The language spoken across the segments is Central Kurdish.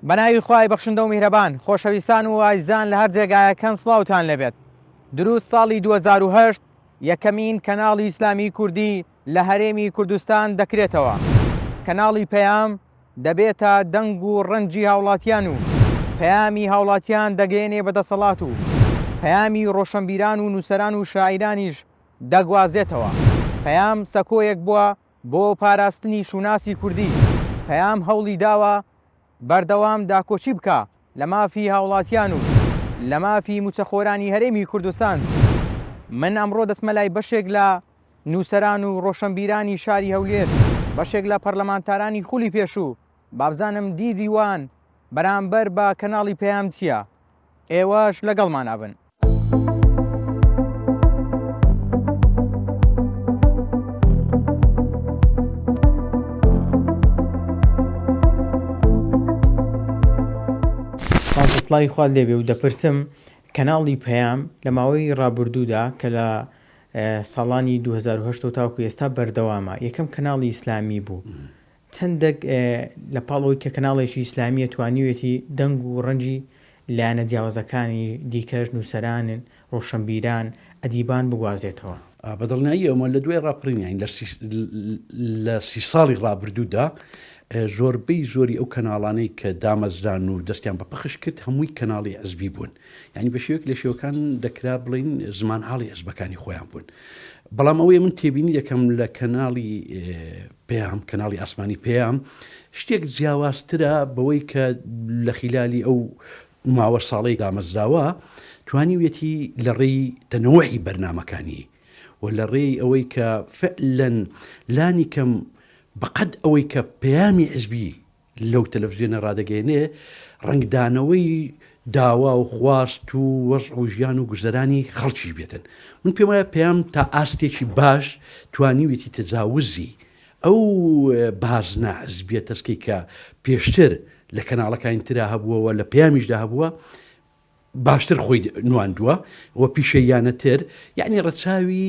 بەناوی خوای بەخشندە و میهرەبان خۆشەویستان و ئایزان لە هەر جێگایەکەن سڵاوتان لێبێت دروست ساڵی 2008 یەکەمین کەناڵی ئیسلامی کوردی لە هەرێمی کوردستان دەکرێتەوە کەناڵی پەیام دەبێتە دەنگ و ڕەنجی هاوڵاتیان و پەیامی هاوڵاتیان دەگەیەنێ بە دەسەڵات و پەیامی ڕۆشەنبیران و نووسەران و شاعیرانیش دەگوازێتەوە. پەیام سەکۆیەک بووە بۆ پاراستنی شوناسی کوردی، پەیام هەوڵی داوە بەردەوام داکۆکی بکا لە مافی هاوڵاتیان و لە مافی مووچەخۆرانی هەرێمی کوردستان. من ئەمڕۆ دەچمە لای بەشێک لە نووسەران و ڕۆشەنبیرانی شاری هەولێر، بەشێک لە پەرلەمانتارانی خولی پێشوو، بابزانم دیدی وان بەرامبەر بە کەناڵی پەیام چییە؟ ئێوەش لەگەڵمان ئەبن. مامۆستا سڵاوی خوات لێبێ و دەپرسم کەناڵی پەیام لە ماوەی ڕابردوودا کە لە ساڵانی 2010 تاوکو ئێستا بەردەوامە یەکەم کەناڵی ئیسلامی بوو چەندەک لە پاڵ ئەوەی کە کەناڵێکی ئیسلامییە توانیویەتی دەنگ و ڕەنگی لایەنە جیاوازەکانی دیکەش، نووسەران، ڕۆشەنبیران، ئەدیبان بگوازێتەوە. بە دڵنیاییەوە لە دوای ڕاپەڕین یانی لە سی ساڵی ڕابردوودا زۆربەی زۆری ئەو کەناڵانەی کە دامەزران و دەستیان بە پەخش کرد هەمووی کەناڵی حزبی بوون یانی بە شێوەیەک لە شێوەکان دەکرا بڵین زمانحاڵی حزبەکانی خۆیان بوون بەڵام ئەوەی من تێبینی دەکەم لە کەناڵی پەیام، کەناڵی ئاسمانی پەیام شتێک جیاوازترە بەوەی کە لە خیلالی ئەو ماوە ساڵەی دامەزراوە توانیویەتی لە ڕێی تەنەوعی بەرنامەکانی و لە ڕێی ئەوەی کە فعلەن لانی کەم بەقەد ئەوەی کە پەیامی حزبی لەو تەلەفزیۆنە ڕادەگەیەنێ ڕەنگدانەوەی داوا و خواست و وەزع و ژیان و گوزەرانی خەڵکیش بێتن. من پێم وایە پەیام تا ئاستێکی باش توانیویەتی تەجاوزی ئەو بازنە حزبیە تەسکەی کە پێشتر لە کەناڵەکانی ترا هەبووە و لە پەیامیشدا هەبووە باشتر خۆی نواندووە و پیشەییانەتر یعنی ڕەچاوی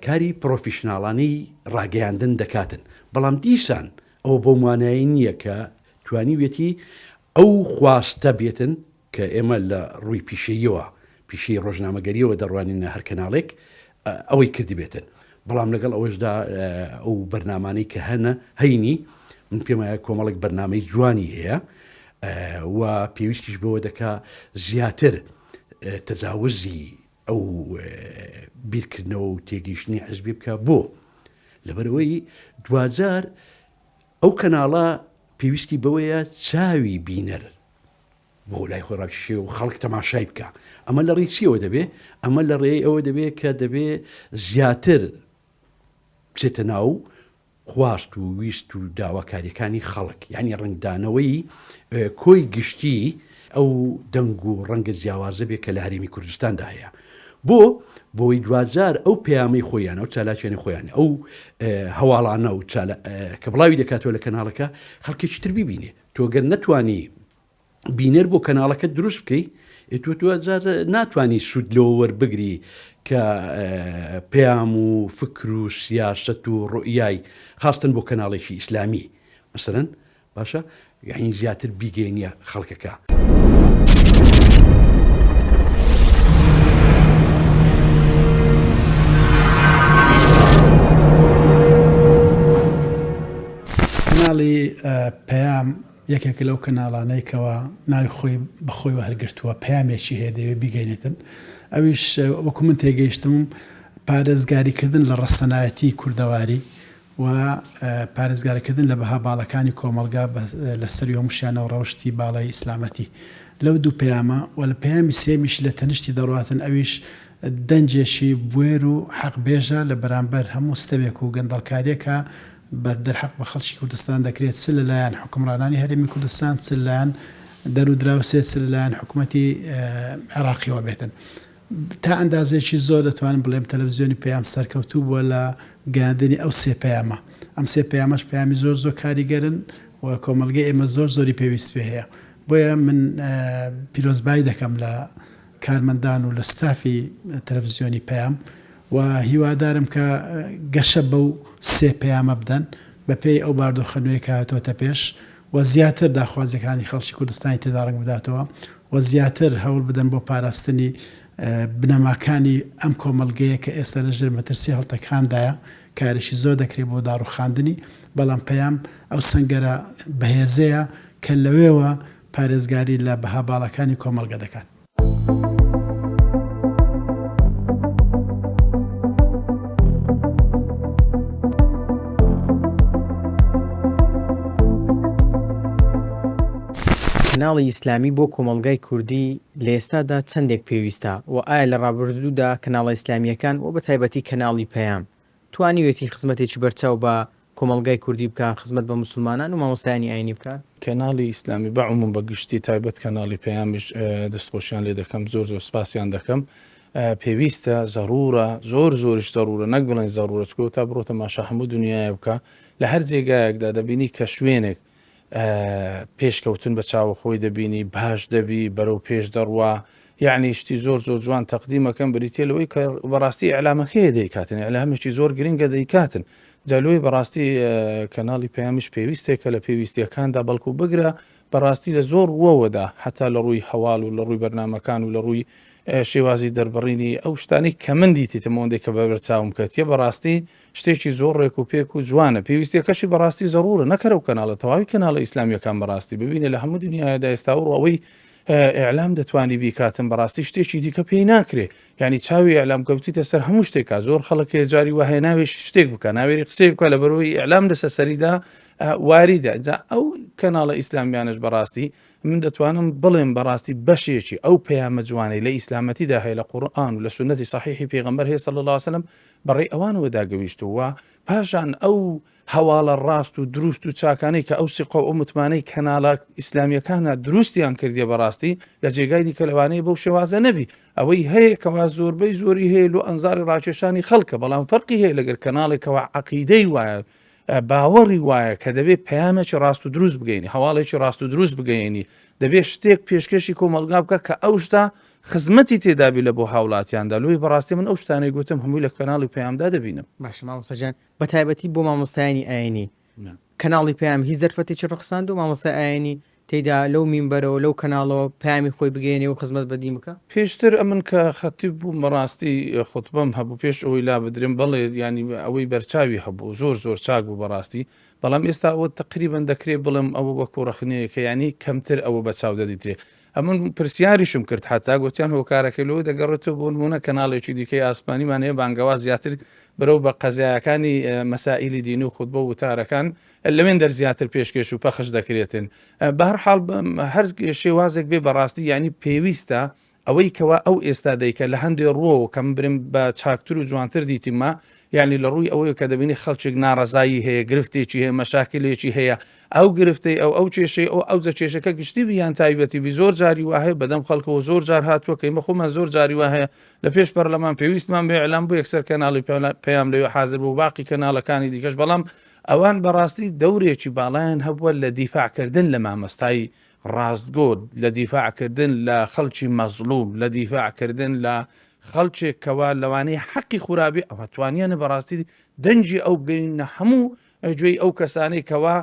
کاری پڕۆفیشناڵانەی ڕاگەیاندن دەکاتن، بەڵام دیسان ئەوە بەو مانایەی نییە کە توانیویەتی ئەو خواستە بێتن کە ئێمە لە ڕووی پیشەییەوە، پیشەی ڕۆژنامەگەرییەوە دەڕوانینە هەر کەناڵێک ئەوەی کردبێتن، بەڵام لەگەڵ ئەوەشدا ئەو بەرنامانەی کە هەنە هەینی من پێم وایە کۆمەڵێک بەرنامەی جوانی هەیە و پێویستیش بەوە دەکا زیاتر تەجاوزی ئەو بیرکردنەوە و تێگەیشتنی حزبی بکە بۆ لەبەرئەوەی دواجار ئەو کەناڵە پێویستی بەوەیە چاوی بینەر بۆ لای خۆی ڕاکیشێ و خەڵک تەماشای بکە ئەمە لە ڕێی چیەوە دەبێ ئەمە لە ڕێی ئەوە دەبێ کە دەبێ زیاتر بچێتە ناو خواست و ویست و داواکاریەکانی خەڵک یانی ڕەنگدانەوەی کۆی گشتی ئەو دەنگ و ڕەنگە جیاوازە بێ کە لە هەرێمی کوردستاندا هەیە بۆ بۆی دواجار ئەو پەیامەی خۆیان ئەو چالاکیانە خۆیان ئەو هەواڵانە و کە بڵاوی دەکاتەوە لە کەناڵەکە خەڵکێکی تر ببینێ تۆ گەر نەتوانی بینەر بۆ کەناڵەکەت دروست بکەی تۆ دواجار ناتوانی سوود لەوە وەربگری کە پەیام و فکر و سیاسەت و ڕوئیای خاستن بۆ کەناڵێکی ئیسلامی مەسەرەن باشە یعنی زیاتر بیگەینە خەڵکەکە. کەناڵی پەیام یەکێکە لەو کەناڵانەی کەوا ناوی خۆی بە خۆیوە هەرگرتووە، پەیامێکی هەیە دەیەوێت بیگەینێتن، ئەویش وەکو من تێگەیشتم پارێزگاریکردن لە ڕەسەنایەتی کوردەواری و پارێزگاریکردن لە بەها باڵەکانی کۆمەڵگا لە سەروی هەمووشیانەوە ڕەوشتی باڵای ئیسلامەتی لەو دوو پەیامە و لە پەیامی سێیەمیش لە تەنیشتی دەڕواتن ئەویش دەنگێکی بوێر و حەقبێژە لە بەرامبەر هەموو ستەمێک و گەندەڵکارییەکا بە دەرحەق بە خەڵکی کوردستان دەکرێت چ لە لایەن حوکمڕانانی هەرێمی کوردستان چ لە لایەن دەر و دراوسێ چ لە لایەن حکومەتی عێراقیەوە بێتن. تا ئەندازەیەکی زۆر دەتوانم بڵێم تەلەفزیۆنی پەیام سەرکەوتوو بووە لە گەیاندنی ئەو سێ پەیامە. ئەم سێ پەیامەش پەیامی زۆر زۆر کاریگەرن و کۆمەڵگەی ئێمە زۆر زۆری پێویست پێ هەیە. بۆیە من پیرۆزبایی دەکەم لە کارمەندان و لە ستافی تەلەفزیۆنی پەیام و هیوادارم کە گەشە بەو سێ پەیامە بدەن بەپێی ئەو باردۆخە نوێیە کە هاتۆتە پێش. و زیاتر داخوازیەکانی خەڵکی کوردستانی تێدا ڕەنگ بداتەوە و زیاتر هەوڵ بدەن بۆ پاراستنی بنەماکانی ئەم کۆمەڵگەیە کە ئێستا لە ژێر مەترسی هەڵتەکاندایە، کارێکی زۆر دەکرێت بۆ داڕوخاندنی، بەڵام پەیام ئەو سەنگەرە بەهێزەیە کە لەوێوە پارێزگاری لە بەها باڵاکانی کۆمەڵگە دەکات. کەناڵی ئیسلامی بۆ کۆمەڵگای کوردی لە ئێستادا چەندێک پێویستە و ئایا لە ڕابردوودا کەناڵە ئیسلامییەکان و بە تایبەتی کەناڵی پەیام توانیوێتی خزمەتێکی بەرچاو بە کۆمەڵگای کوردی بکا، خزمەت بە موسڵمانان و مامۆستایانی ئاینی بکات؟ کەناڵی ئیسلامی بە عموم بە گشتی تایبەت کەناڵی پەیامیش دەستخۆشیان لێ دەکەم زۆر زۆر سپاسیان دەکەم پێویستە زەرورە زۆر زۆریش زەرورە نەک بڵێن زەرورە چکۆ تا بڕۆ تەماشا هەموو دنیاە بکە لە هەر جێگایەکدا دەبینی کە شوێنێک پێشکەوتن بە چاوە خۆی دەبینی باش دەبی بەرەو پێش دەڕوا یعنی شتی زۆر زۆر جوان تەقدیمەکەم بریتە لەوەی کە بەڕاستی ئەلامەکەی دەیکاتن ئەلامێکی زۆر گرنگە دەیکاتن جالۆی بەڕاستی کەناڵی پەیامیش پێویستێکە لە پێویستیەکاندا بەڵکو بگرە بەڕاستی لە زۆر ڕووەوەدا حتا لە ڕووی هەواڵ و لە ڕووی بەرنمەکان و لە ڕووی شێوازی دەربڕینی ئەو شتانی کە من دیتیتم ئەوەندەی کە بەبەرچاوم کەتیە بەڕاستی شتێکی زۆر ڕێک و پێک و جوانە پێویستیەکەشی بەڕاستی زەڕورە نەک هەر ئەو کەناڵە تەواوی کەناڵە ئیسلامیەکان بەڕاستی ببینە لە هەموو دنیادا ئێستا ئەوڕۆ ئەوەی ئیعلام دەتوانی بیکاتن بەڕاستی شتێکی دیکە پێی ناکرێ یعنی چاوی ئیعلام کەوتیتە سەر هەموو شتێکا زۆر خەڵک هەیە جاری وە هەیە ناوێ شتێک بکە ناوێری قسەی بکە لە بەرەوەی ئیعلام لەسەر سەریدا واریدە جا ئەو کەناڵە ئیسلامیانش بەڕاستی من دەتوانم بڵێم بەڕاستی بەشێکی ئەو پەیامە جوانەی لە ئیسلامەتیدا هەیە لە قورئان و لە سوننەتی سەحیحی پێغەمبەر هەیە صلی اللە علیه وسلم بەڕێی ئەوانەوە داگەویشتووە، پاشان ئەو هەواڵە ڕاست و دروست و چاکانەی کە ئەو سیقە و ئەو متمانەی کەناڵە ئیسلامیەکانە دروستیان کردیە بەڕاستی لە جێگای دیکە لەوانەیە بەو شێوازە نەبی ئەوەی هەیە کەوا زۆربەی زۆری هەیە لۆ ئەنزاری ڕاکێشانی خەڵکە بەڵام فەرقی هەیە لەگەر کەناڵێکەوە عەقیدەی وایە باوەڕی وایە کە دەبێت پەیامێکی ڕاست و دروست بگەینی هەواڵێکی ڕاست و دروست بگەێنی دەبێت شتێک پێشکەشی کۆمەڵگا بکە کە ئەو شتا خزمەتی تێدابی لە بۆ هاوڵاتیاندا لۆی بەڕاستی من ئەو شتانەی گوتم هەمووی لە کەناڵی پەیامدا دەبینم. باشە مامۆستا گیان بە تایبەتی بۆ مامۆستایانی ئاینی کەناڵی پەیام هیچ دەرفەتێکی ڕەخساندووە مامۆستای ئاینی تێیدا لەو مینبەرەوە لەو کەناڵەوە پەیامی خۆی بگەیەنێ و خزمەت بە دین بکا؟ پێشتر ئەمن کە خەتیب بووم بەڕاستی خوتبەم هەبوو پێش ئەوەی لابدرێم بەڵێ یانی ئەوەی بەرچاوی هەبوو زۆر زۆر چاک بوو بەڕاستی بەڵام ئێستا ئەوە تەقریبەن دەکرێ بڵێم ئەوە وەکوو ڕەخنەیەکە یانی کەمتر ئەوە بەچاو دەدیترێ ئەمن پرسیاریشم کرد حەتا گوتیان هۆکارەکەی لەوە دەگەڕێتەوە بۆ نموونە کەناڵێکی دیکەی ئاسمانیمان هەیە بانگەواز زیاتر برەو بە قەزایەکانی مەسائیلی دینی و خوتبە و وتارەکان لەوێن دەر زیاتر پێشکێش و پەخش دەکرێتن بە هەر حاڵ هەر شێوازێک بێ بەڕاستی یعنی پێویستە ئەوەی کەوا ئەو ئێستا دەیکە لە هەندێ ڕووەوە کە من برم بە چاکتر و جوانتر دیتیمە یانی لە ڕووی ئەوەیە کە دەبینی خەڵکێک ناڕەزایی هەیە گرفتێکی هەیە مەشاکلێکی هەیە ئەو گرفتەی ئەو ئەو کێشەی ئەو ئەوجە کێشەکە گشتی بی یان تایبەتی بی زۆر جاری وا هەیە بەدەم خەڵکەوە زۆر جار هاتووە کە ئێمە خۆمان زۆر جاری وا هەیە لە پێش پەرلەمان پێویستمان بە ئیعلام بوو یەکسەر کەناڵی پەیام لەوێ حازر بوو باقی کەناڵەکانی دیکەش بەڵام ئەوان بەڕاستی دەورێکی باڵایان هەبووە لە دیفاعکردن لە مامەستای ڕاستگۆ، لە دیفاع کردن لە خەڵکی مەزڵوم، لە دیفاع کردن لە خەڵکێک کەوا لەوانەیە حەقی خورابێ، ئەوە توانیانە بەڕاستی دەنگی ئەو بگەینە هەموو گوێی ئەو کەسانەی کەوا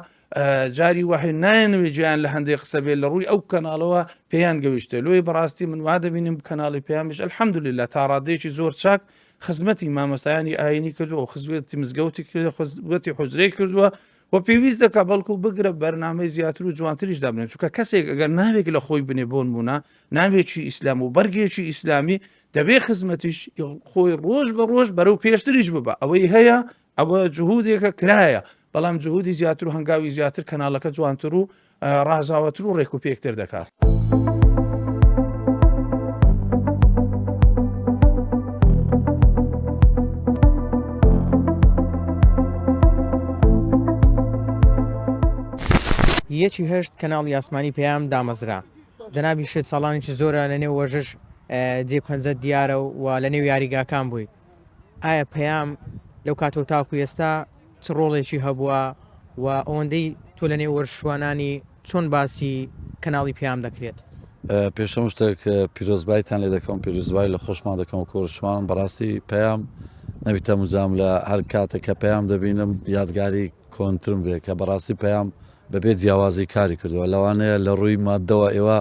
جاری وەحی نایەنەوێ گوێیان لە هەندێک قسە بێت لە ڕووی ئەو کەناڵەوە پێیان گەویشتێ لۆی بەڕاستی من وا دەبینم کەناڵی پەیامیش الحمدلله تا ڕادەیەکی زۆر چاک خزمەتی مامۆستایانی ئاینی کردووە و خزمەتی مزگەوتی کردووە خزمەتی حوجرەی کردووە و پێویست دەکا بەڵکو بگرە بەرنامەی زیاتر و جوانتریش دابنێن چونکە کەسێک ئەگەر ناوێک لە خۆی بنێ بۆنمونە ناوێکی ئیسلام و بەرگێکی ئیسلامی دەبێ خزمەتیش خۆی ڕۆژ بە ڕۆژ بەرەو پێشتریش ببە ئەوەی هەیە ئەوە جهودێکە کرایە بەڵام جهودی زیاتر و هەنگاوی زیاتر کەناڵەکە جوانتر و ڕازاوەتر و ڕێک و پێکتر دەکات. یەکی هەشت کەناڵی ئاسمانی پەیام دامەزرا. جەنابیشت ساڵانێکی زۆرە لەنێو وەرزش جێ پەنجەت دیارە و لەنێو یاریگاکان بووی. ئایا پەیام لەو کاتەوە تاکو ئێستا چ ڕۆڵێکی هەبووە و ئەوەندەی تۆ لە نێو وەرزشوانانی چۆن باسی کەناڵی پەیام دەکرێت؟ پێش هەموو شتێک پیرۆزبایتان لێ دەکەم پیرۆزبای لە خۆشمان دەکەم و کۆرشمان بەڕاستی پەیام نەبیتە مجام لە هەر کاتێک کە پەیام دەبینم یادگاری کۆنترم بێ کە بەڕاستی پەیام بەبێ جیاوازی کاری کردووە لەوانەیە لە ڕووی ماددەوە ئێوە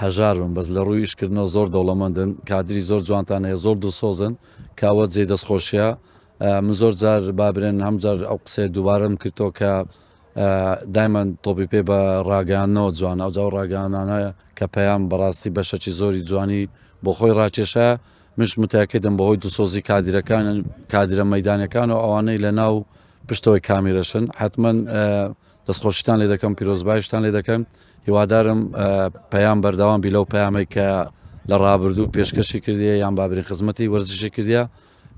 هەژار بن بەس لە ڕووی ئیشکردنەوە زۆر دەوڵەمەندن کادری زۆر جوانتان هەیە زۆر دڵسۆزن کە ئەوە جێی دەستخۆشیە من زۆر جار بابرێن هەم جار ئەو قسەیە دووبارەم کردەوە کە دایمەن تۆپی پێ بە ڕاگەیاندنەوە جوانە ئەوجا ئەو ڕاگەیاندانە کە پەیام بەڕاستی بەشەکی زۆری جوانی بۆ خۆی ڕاکێشا منش متاکدم بەهۆی دڵسۆزی کادیرەکان کادرە مەدانەکان و ئەوانەی لە ناو پشتەوەی کامیرەشن حتمما دەستخۆشیتان لێ دەکەم پیرۆزبایشتان لێ دەکەم هیوادارم پەیام بەردەوام بی لەو پەیامەی کە لە ڕابردوو پێشکەشی کردیە یان بابرین خزمەتی وەرزشی کردیە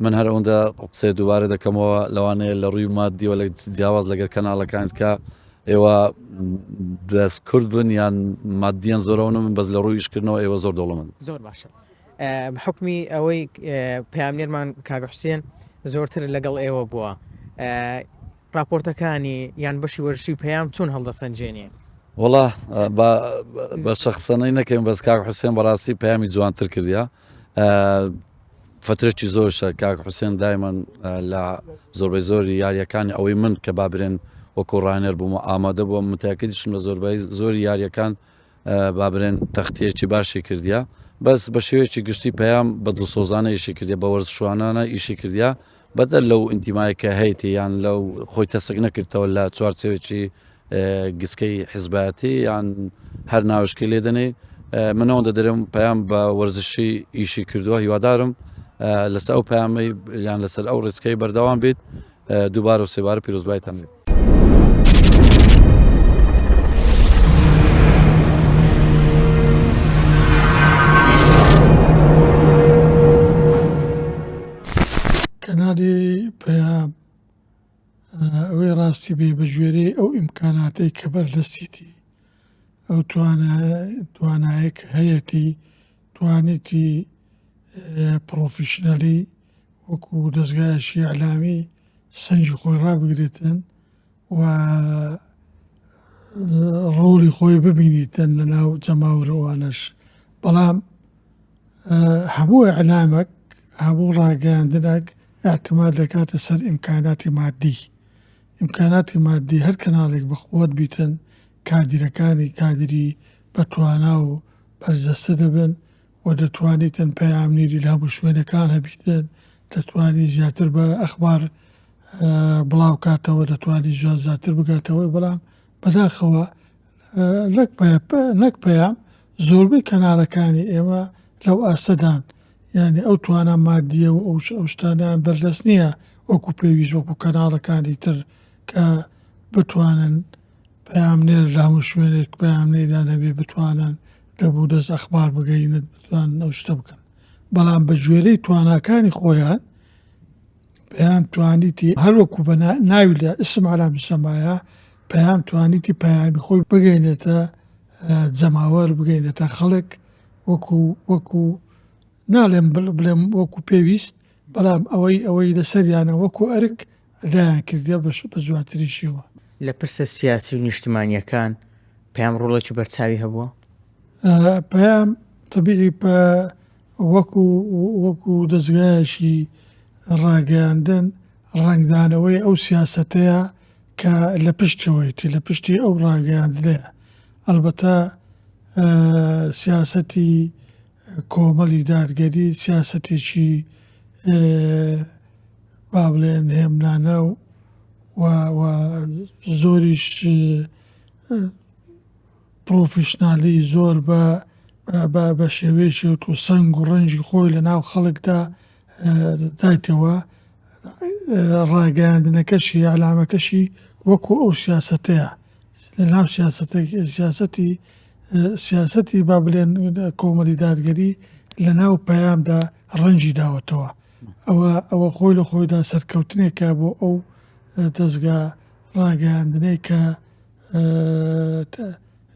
من هەر ئەوەندە قسەی دووبارە دەکەمەوە لەوانەیە لە ڕووی مادیەوە لە جیاواز لەگەر کەناڵەکان کە ئێوە دەست کورد بن یان مادیان زۆرەوە من بەس لە ڕووی ئیشکردنەوە ئێوە زۆر دەوڵەمەند. زۆر باشە بە حوکمی ئەوەی پەیامنێرمان کاک حوسێن زۆرتر لەگەڵ ئێوە بووە ڕاپۆرتەکانی یان بەشی وەرزشی پەیام چۆن هەڵدەسەنگێنێ؟ وەڵا بە شەخسەنەی نەکەین بەس کاک حوسێن بەڕاستی پەیامی جوانتر کردە فترەکی زۆرشە کاک حوسێن دایمەن لە زۆربەی زۆری یاریەکانی ئەوەی من کە بابرێن وەکو ڕانێر بووم و ئامادە بووم متاکدیشم لە زۆربەی زۆری یاریەکان بابرێن تەختیەکی باشی کردیە بەس بە شێوەیەکی گشتی پەیام بە دڵسۆزانە ئیشی کردیە بە وەرزشوانانە ئیشی کردیە بەدەر لەو ئینتیمای کە هەیتی یان لەو خۆی تەسک نەکردەوە لە چوارچێوەیەکی گسکەی حزبایەتی یان هەر ناوشکی لێ دەنێ من ئەوەندە دەرێم پەیام بە وەرزشی ئیشی کردووە هیوادارم لەسەر ئەو پەیامەی یان لەسەر ئەو ڕێچکەی بەردەوام بیت دووبارە و سێبارە پیرۆزبایتان بێت. کەناڵی پەیام ئەوەی ڕاستی بێ بە گوێرەی ئەو ئیمکاناتەی کە بەردەستیتی ئەو توانایە کە هەیەتی توانیتی پڕۆفیشنەلی وەکو دەزگایەکی ئیعلامی سەنگی خۆی ڕابگرێتن و ڕۆڵی خۆی ببینیتن لە ناو جەماوەر ئەوانەش بەڵام هەموو ئیعلامەک هەموو ڕاگەیاندنێک ئیعتماد دەکاتە سەر ئیمکاناتی مادی ئیمکاناتی مادی هەر کەناڵێک بەقوەت بیتن کادیرەکانی کادری بەتوانا و بەرجەستە دەبن و دەتوانیتن پەیامنیری لە هەموو شوێنەکان هەبیتن دەتوانی زیاتر بە ئەخبار بڵاو کاتەوە دەتوانی زیاتر بگاتەوەی بەڵام بەداخەوە نەک پەیام زۆربەی کەناڵەکانی ئێمە لەو ئاستەدان یعنی ئەو توانا مادیە و ئەو ئەو شتانیان بەردەست نییە وەکو پێویست وەکو کەناڵەکانی تر کە بتوانن پەیامنێر لە هەموو شوێنێک پەیامنێریان هەبێ بتوانن دەبوو دەست ئەخبار بگەینن بتوانن ئەو شتە بکەن بەڵام بە گوێرەی تواناکانی خۆیان پەیام توانیتی هەروەکو بە ناوی لە اسم علی مسمایە پەیام توانیتی پەیامی خۆی بگەینێتە جەماوەر بگەینێتە خەڵک وەکو وەکو ناڵێم بڵێم وەکو پێویست بەڵام ئەوەی ئەوەی لەسەریانە وەکو ئەرک ئەدایان کردیە بە بە جوانترین شێوە. لە پرسە سیاسی و نیشتمانییەکان پەیام ڕۆڵێکی بەرچاوی هەبووە؟ پەیام تەبیعی پە وەکو وەکو دەزگایەکی ڕاگەیاندن ڕەنگدانەوەی ئەو سیاسەتەیە کە لە پشتەوەیتی لە پشتی ئەو ڕاگەیاندنەیە ئەلبەتە سیاسەتی کۆمەڵی دادگەری سیاسەتێکی با بڵێن هێمنانە و و زۆریش پرۆفیشنالی زۆر بە بە شێوەیەکی و سەنگ و ڕەنجی خۆی لە ناو خەڵکدا دایتەوە ڕاگەیاندنەکەشی ئەلامەکەشی وەکو ئەو سیاستەیە لە ناو سیاسەتی سیاسەتی با بلێن کۆمەڵی دادگەری لە ناو پەیامدا ڕەنجی داوەتەوە ئەوە ئەوە خۆی لە خۆیدا سەرکەوتنێکە بۆ ئەو دەزگا ڕاگەیاندنەی کە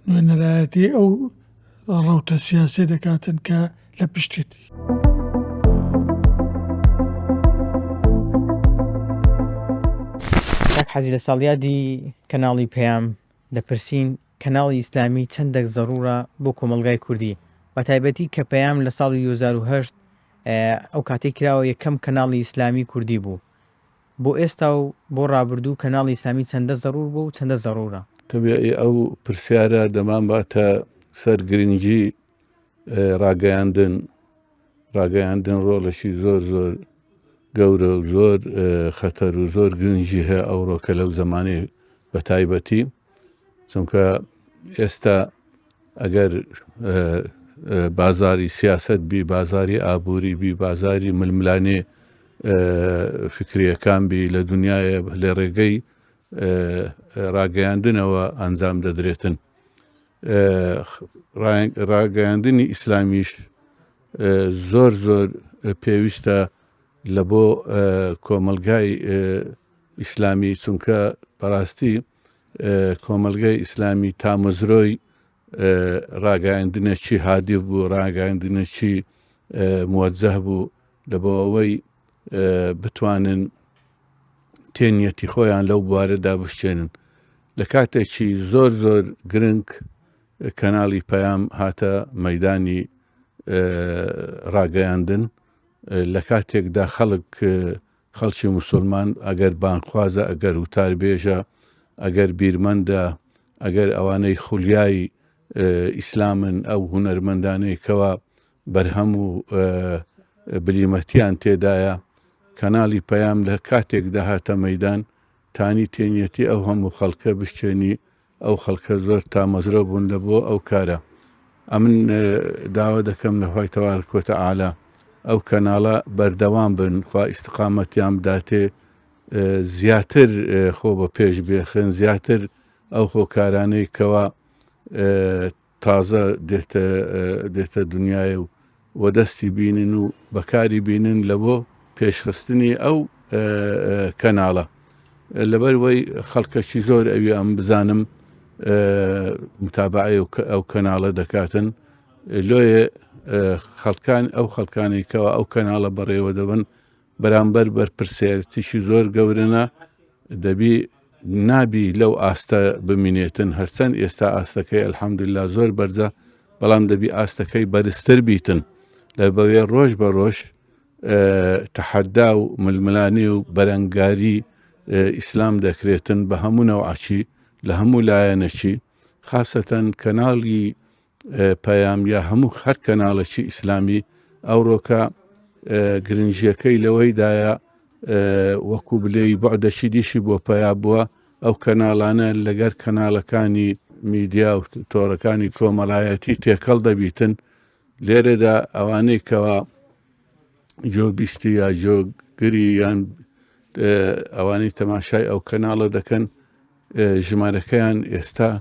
نوێنەرایەتی ئەو ڕەوتە سیاسیە دەکاتن کە لە پشتێتی. کاک حاجی لە ساڵیادی کەناڵی پەیام دەپرسین کەناڵی ئیسلامی چەندەک زەڕوورە بۆ کۆمەڵگای کوردی بەتایبەتی کە پەیام لە ساڵی 2008 ئەو کاتەی کراوە یەکەم کەناڵی ئیسلامی کوردی بوو بۆ ئێستا و بۆ ڕابردوو کەناڵی ئیسلامی چەندە زەڕوور بوو و چەندە زەڕوورە؟ تەبیعی ئەو پرسیارە دەمانباتە سەر گرنگی ڕاگەیاندن. ڕاگەیاندن ڕۆڵێکی زۆر زۆر گەورە و زۆر خەتەر و زۆر گرنگی هەیە ئەوڕۆکە لەو زەمانەی بە تایبەتی چونکە ئێستا ئەگەر بازاری سیاست بی بازاری ئابووری بی بازاری ململانێ فکریەکان بی لە دنیاە لە ڕێگەی ڕاگەیاندنەوە ئەنجام دەدرێتن. ڕاگەیاندنی ئیسلامیش زۆر زۆر پێویستە لە بۆ کۆمەلگای ئیسلامی چونکە بەڕاستی کۆمەلگای ئیسلامی تامەزرۆی ڕاگەیاندنێکی هادیف بوو ڕاگەیاندنێکی موەجەه بوو لە بۆ ئەوەی بتوانن تێنیەتی خۆیان لەو بوارەدا بشکێنن. لە کاتێکی زۆر زۆر گرنگ کەناڵی پەیام هاتە مەدانی ڕاگەیاندن لە کاتێکدا خەڵک خەڵکی مسلمان ئەگەر بانخوازە ئەگەر وتاربێژە ئەگەر بیرمەندە ئەگەر ئەوانەی خولیای ئیسلامن ئەو هونەرمەندانەی کەوا بەرهەم و بلیمەتیان تێدایە، کەناڵی پەیام لە کاتێکدا هاتە مەیدان تانی تێنیەتی ئەو هەموو خەڵکە بشکێنی، ئەو خەڵکە زۆر تامەزرۆ بوون لە بۆ ئەو کارە. ئەمن داوا دەکەم لە خوای تەبارک و تەعالا ئەو کەناڵە بەردەوام بن، خوا ئیستقامەتیان بداتێ زیاتر خۆ بە پێش بێخن، زیاتر ئەو هۆکارانەی کەوا تازە دێتە دێتە دنیایە و وەدەستی بینن و بەکاری بینن لە بۆ پێشخستنی ئەو کەناڵە لەبەر وەی خەڵکەکی زۆر ئەوی ئەم بزانم متابعەی ئەو کەناڵە دەکاتن لۆیە خەڵکان ئەو خەڵکانی کەەوە ئەو کەناڵە بەڕێوە دەبن بەرامبەر بەرپرسیارێتیی زۆر گەورەنە، دەبی نابی لەو ئاستە بمینێتن، هەرچەند ئێستا ئاستەکەی الحمدللە زۆر بەرزە، بەڵام دەبی ئاستەکەی بەرزتر بیتن، لە بەوێ ڕۆژ بە ڕۆژ تەحەدا و ململانێ و بەرەنگاری ئیسلام دەکرێتن بە هەموو نەوعەکی لە هەموو لایەنەکی، خاسەتەن کەناڵی پەیام یا هەموو هەر کەناڵێکی ئیسلامی ئەوڕۆکە گرنگیەکەی لەوەیدایە وەکو بلێی بەعدەکی دیشی بۆ پەیا بووە ئەو کەناڵانە لەگەر کەناڵەکانی میدیا و تۆڕەکانی کۆمەڵایەتی تێکەڵ دەبیتن لێرەدا ئەوانەی کەوا جۆبیستی یا جۆگری یان ئەوانەی تەماشای ئەو کەناڵە دەکەن ژمارەکەیان ئێستا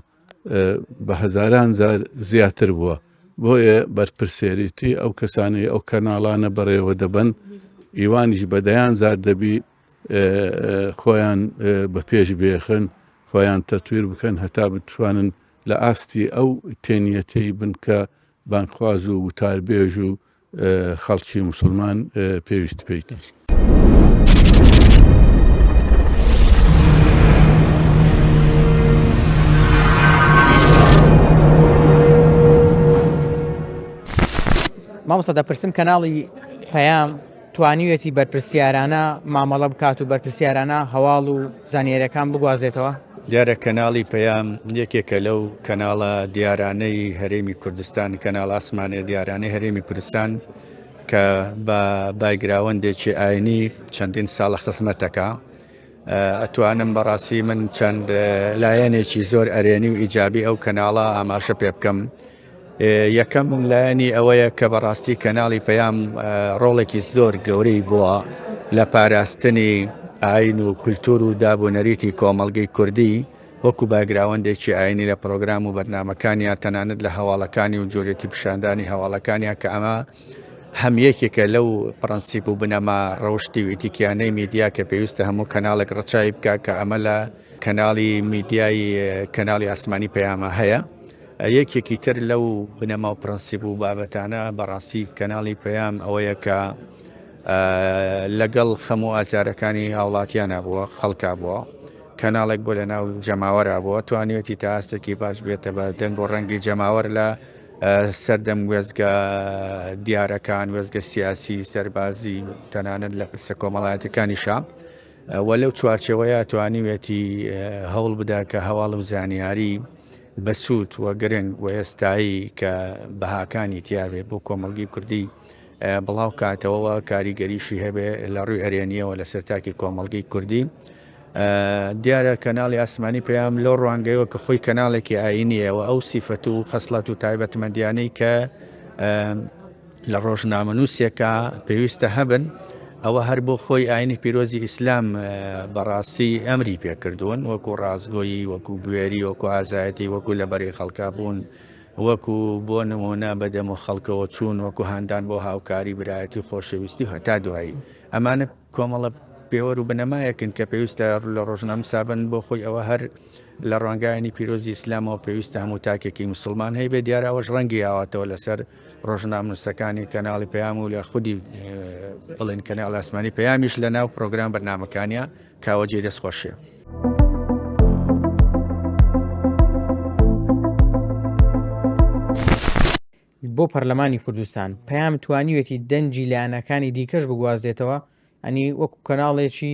بە هەزاران جار زیاتر بووە بۆیە بەرپرسێریتی ئەو کەسانەی ئەو کەناڵانە بەڕێوە دەبەن ئیوانیش بە دەیان زار دەبی خۆیان بە پێش بێخن خۆیان تەتویر بکەن هەتا بتوانن لە ئاستی ئەو تێنیەتەی بن کە بانگخواز و وتاربێژ و خەڵکی موسڵمان پێویست پێیتی. مامۆستا دەپرسم کەناڵی پەیام توانیویەتی بەرپرسیارانە مامەڵە بکات و بەرپرسیارانە هەواڵ و زانیاریەکان بگوازێتەوە؟ دیارە کەناڵی پەیام یەکێکە لەو کەناڵە دیارانەی هەرێمی کوردستان، کەناڵ ئاسمانیە دیارانەی هەرێمی کوردستان کە بە بایگراوەندێکی ئاینی چەندین ساڵە خزمەتەکە. ئەتوانم بەڕاستی من چەند لایەنێکی زۆر ئەرێنی و ئیجابی ئەو کەناڵە ئاماژە پێ بکەم. یەکەم لایەنی ئەوەیە کە بەڕاستی کەناڵی پەیام ڕۆڵێکی زۆر گەورەی بووە لە پاراستنی ئاین و کولتور و داب و نەریتی کۆمەڵگەی کوردی وەکو باگراوەندێکی ئاینی لە پرۆگرام و بەرنمەکانیان تەنانەت لە هەواڵەکانی و جۆرێتی پیشاندانی هەواڵەکانیان کە ئەمە هەم یەکێکە لەو پرەنسیپ و بنەما ڕەوشتی و ئیتیکیانەی میدیا کە پێویستە هەموو کەناڵێک ڕەچاوی بکە کە ئەمە لە کەناڵی میدیای کەناڵی ئاسمانی پەیامە هەیە. یەکێکی تر لەو بنەما و پرەنسیپ و بابەتانە بەڕاستی کەناڵی پەیام ئەوەیە کە لەگەڵ خەم و ئازارەکانی هاوڵاتیانە بووە خەڵکا بووە کەناڵێک بۆ لە ناو جەماوەرا بووە توانیوەتی تا ئاستێکی باش بێتە بە دەنگ و ڕەنگی جەماوەر لە سەردەم وێزگە دیارەکان وێزگە سیاسی سەربازی تەنانەت لە پرسە کۆمەڵایەتەکانیشا. و لەو چوارچێوەیە توانیویەتی هەوڵ بدا کە هەواڵ و زانیاری بەسوود و گرنگ و ئێستایی کە بەهاکانی تیاێ بۆ کۆمەڵگی کوردی بڵاو کاتەوە کاریگەریشی هەبێ لە ڕووی ئەرێنیەوە لەسەر تاکی کۆمەڵگەی کوردی. دیارە کەناڵی ئاسمانی پەیام لەو ڕوانگەیەوە کە خۆی کەناڵێکی ئاینیەوە ئەو سیفەت و خەسڵەت و تایبەتمەندیانەی کە لە ڕۆژنامەنووسێکا پێویستە هەبن ئەوە هەر بۆ خۆی ئاینی پیرۆزی ئیسلام بەڕاستی ئەمری پێکردوون وەکو ڕاستگۆیی وەکو بوێری وەکو ئازایەتی وەکو لەبەری خەڵکا بوون وەکو بۆ نمونە بە دەم و خەڵکەوە چوون وەکو هاندان بۆ هاوکاری برایەتی و خۆشەویستی و هەتا دوایی ئەمانە کۆمەڵە پێوەر و بنەمایەکن کە پێویستە لە ڕۆژنامەنووسا بن بۆ خۆی ئەوە هەر لە ڕوانگایانی پیرۆزی ئیسلامەوە پێویستە هەموو تاکێکی مسلمان هەیبێ دیارە ئەوەش ڕەنگی یاوەتەوە لەسەر ڕۆژنامەنووسەکانی کەناڵی پەیام و لە خودی بڵێن کەناڵ ئاسمانی پەیامیش لە ناو پرۆگرام بەرنامەکانیا کاوە جێ دەست خۆشیە. بۆ پەرلەمانی کوردستان پەیام توانیوێتی دەنگی لایەنەکانی دیکەش بگوازێتەوە ئەنی وەکو کەناڵێکی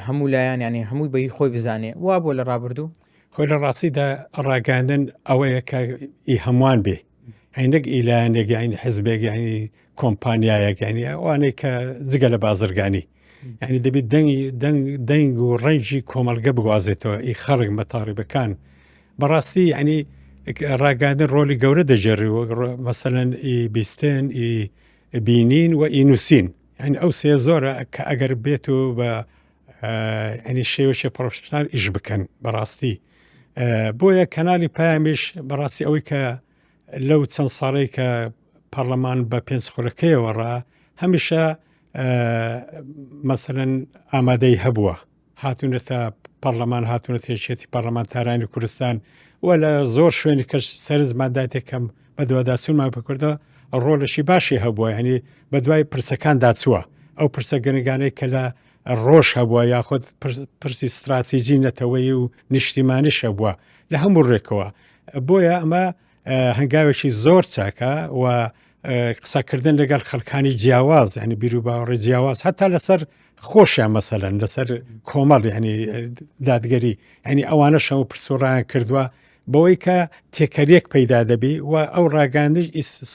هەموو لایەن یانی هەمووی بە هی خۆی بزانێ وا بووە لە ڕابردوو؟ خۆی لە ڕاستیدا ڕاگەاندن ئەوەیە کە ئی هەمووان بێ هەی نەک ئی لایەنێک یانی حزبێک یانی کۆمپانیایەک یانی ئەوانەی کە جگە لە بازرگانی یعنی دەبێت دەنگ دەنگ دەنگ و ڕەنجی کۆمەلگە بگوازێتەوە ئی خەڵک مەتاڕیبەکان بەڕاستی یعنی ڕاگەاندن ڕۆلی گەورە دەگێڕی وەک مەسەلەن ئی بیستێن ئی بینین و ئی نووسین یعنی ئەو سێ زۆرە کە ئەگەر بێت و بە ینی شێوەشێ پرۆفشنال ئیش بکەن بەڕاستی بۆیە کەنالی پامیش بەڕاستی ئەوەی کە لەو چەند ساڵەی کە پەرلەمان بە پێنج خولەکەیەوە ڕا هەمیشە مەسەرەن ئامادەی هەبووە هاتوونەتە پەرلەمان هاتوونەتە یەکێتی پەرلەمانتارانی کوردستان و لە زۆر شوێنی کەش سەرنجمان داتێ کەم بەدواداچوونمان بکردە ڕۆلەشی باشی هەبووە یعنی بە دوای پرسەکاندا چووە ئەو پرسە گرنگانەی کە لە ڕۆژ هەبووە یاخود پرسی استراتیجی نەتەوەیی و نیشتیمانیش هەبووە لە هەموو ڕێکەوە بۆیە ئەمە هەنگاوێکی زۆر چاکە و قسەکردن لەگەڵ خەڵکانی جیاواز ینی بیروباوەڕی جیاواز هەتا لەسەر خۆشیان مەسەلەن لەسەر کۆمەڵ ینی دادگەری ینی ئەوانەشەوە پرسۆڕیان کردووە بەوەی کە تێکەریەک پەیدا دەبی و ئەو ڕاگەاندش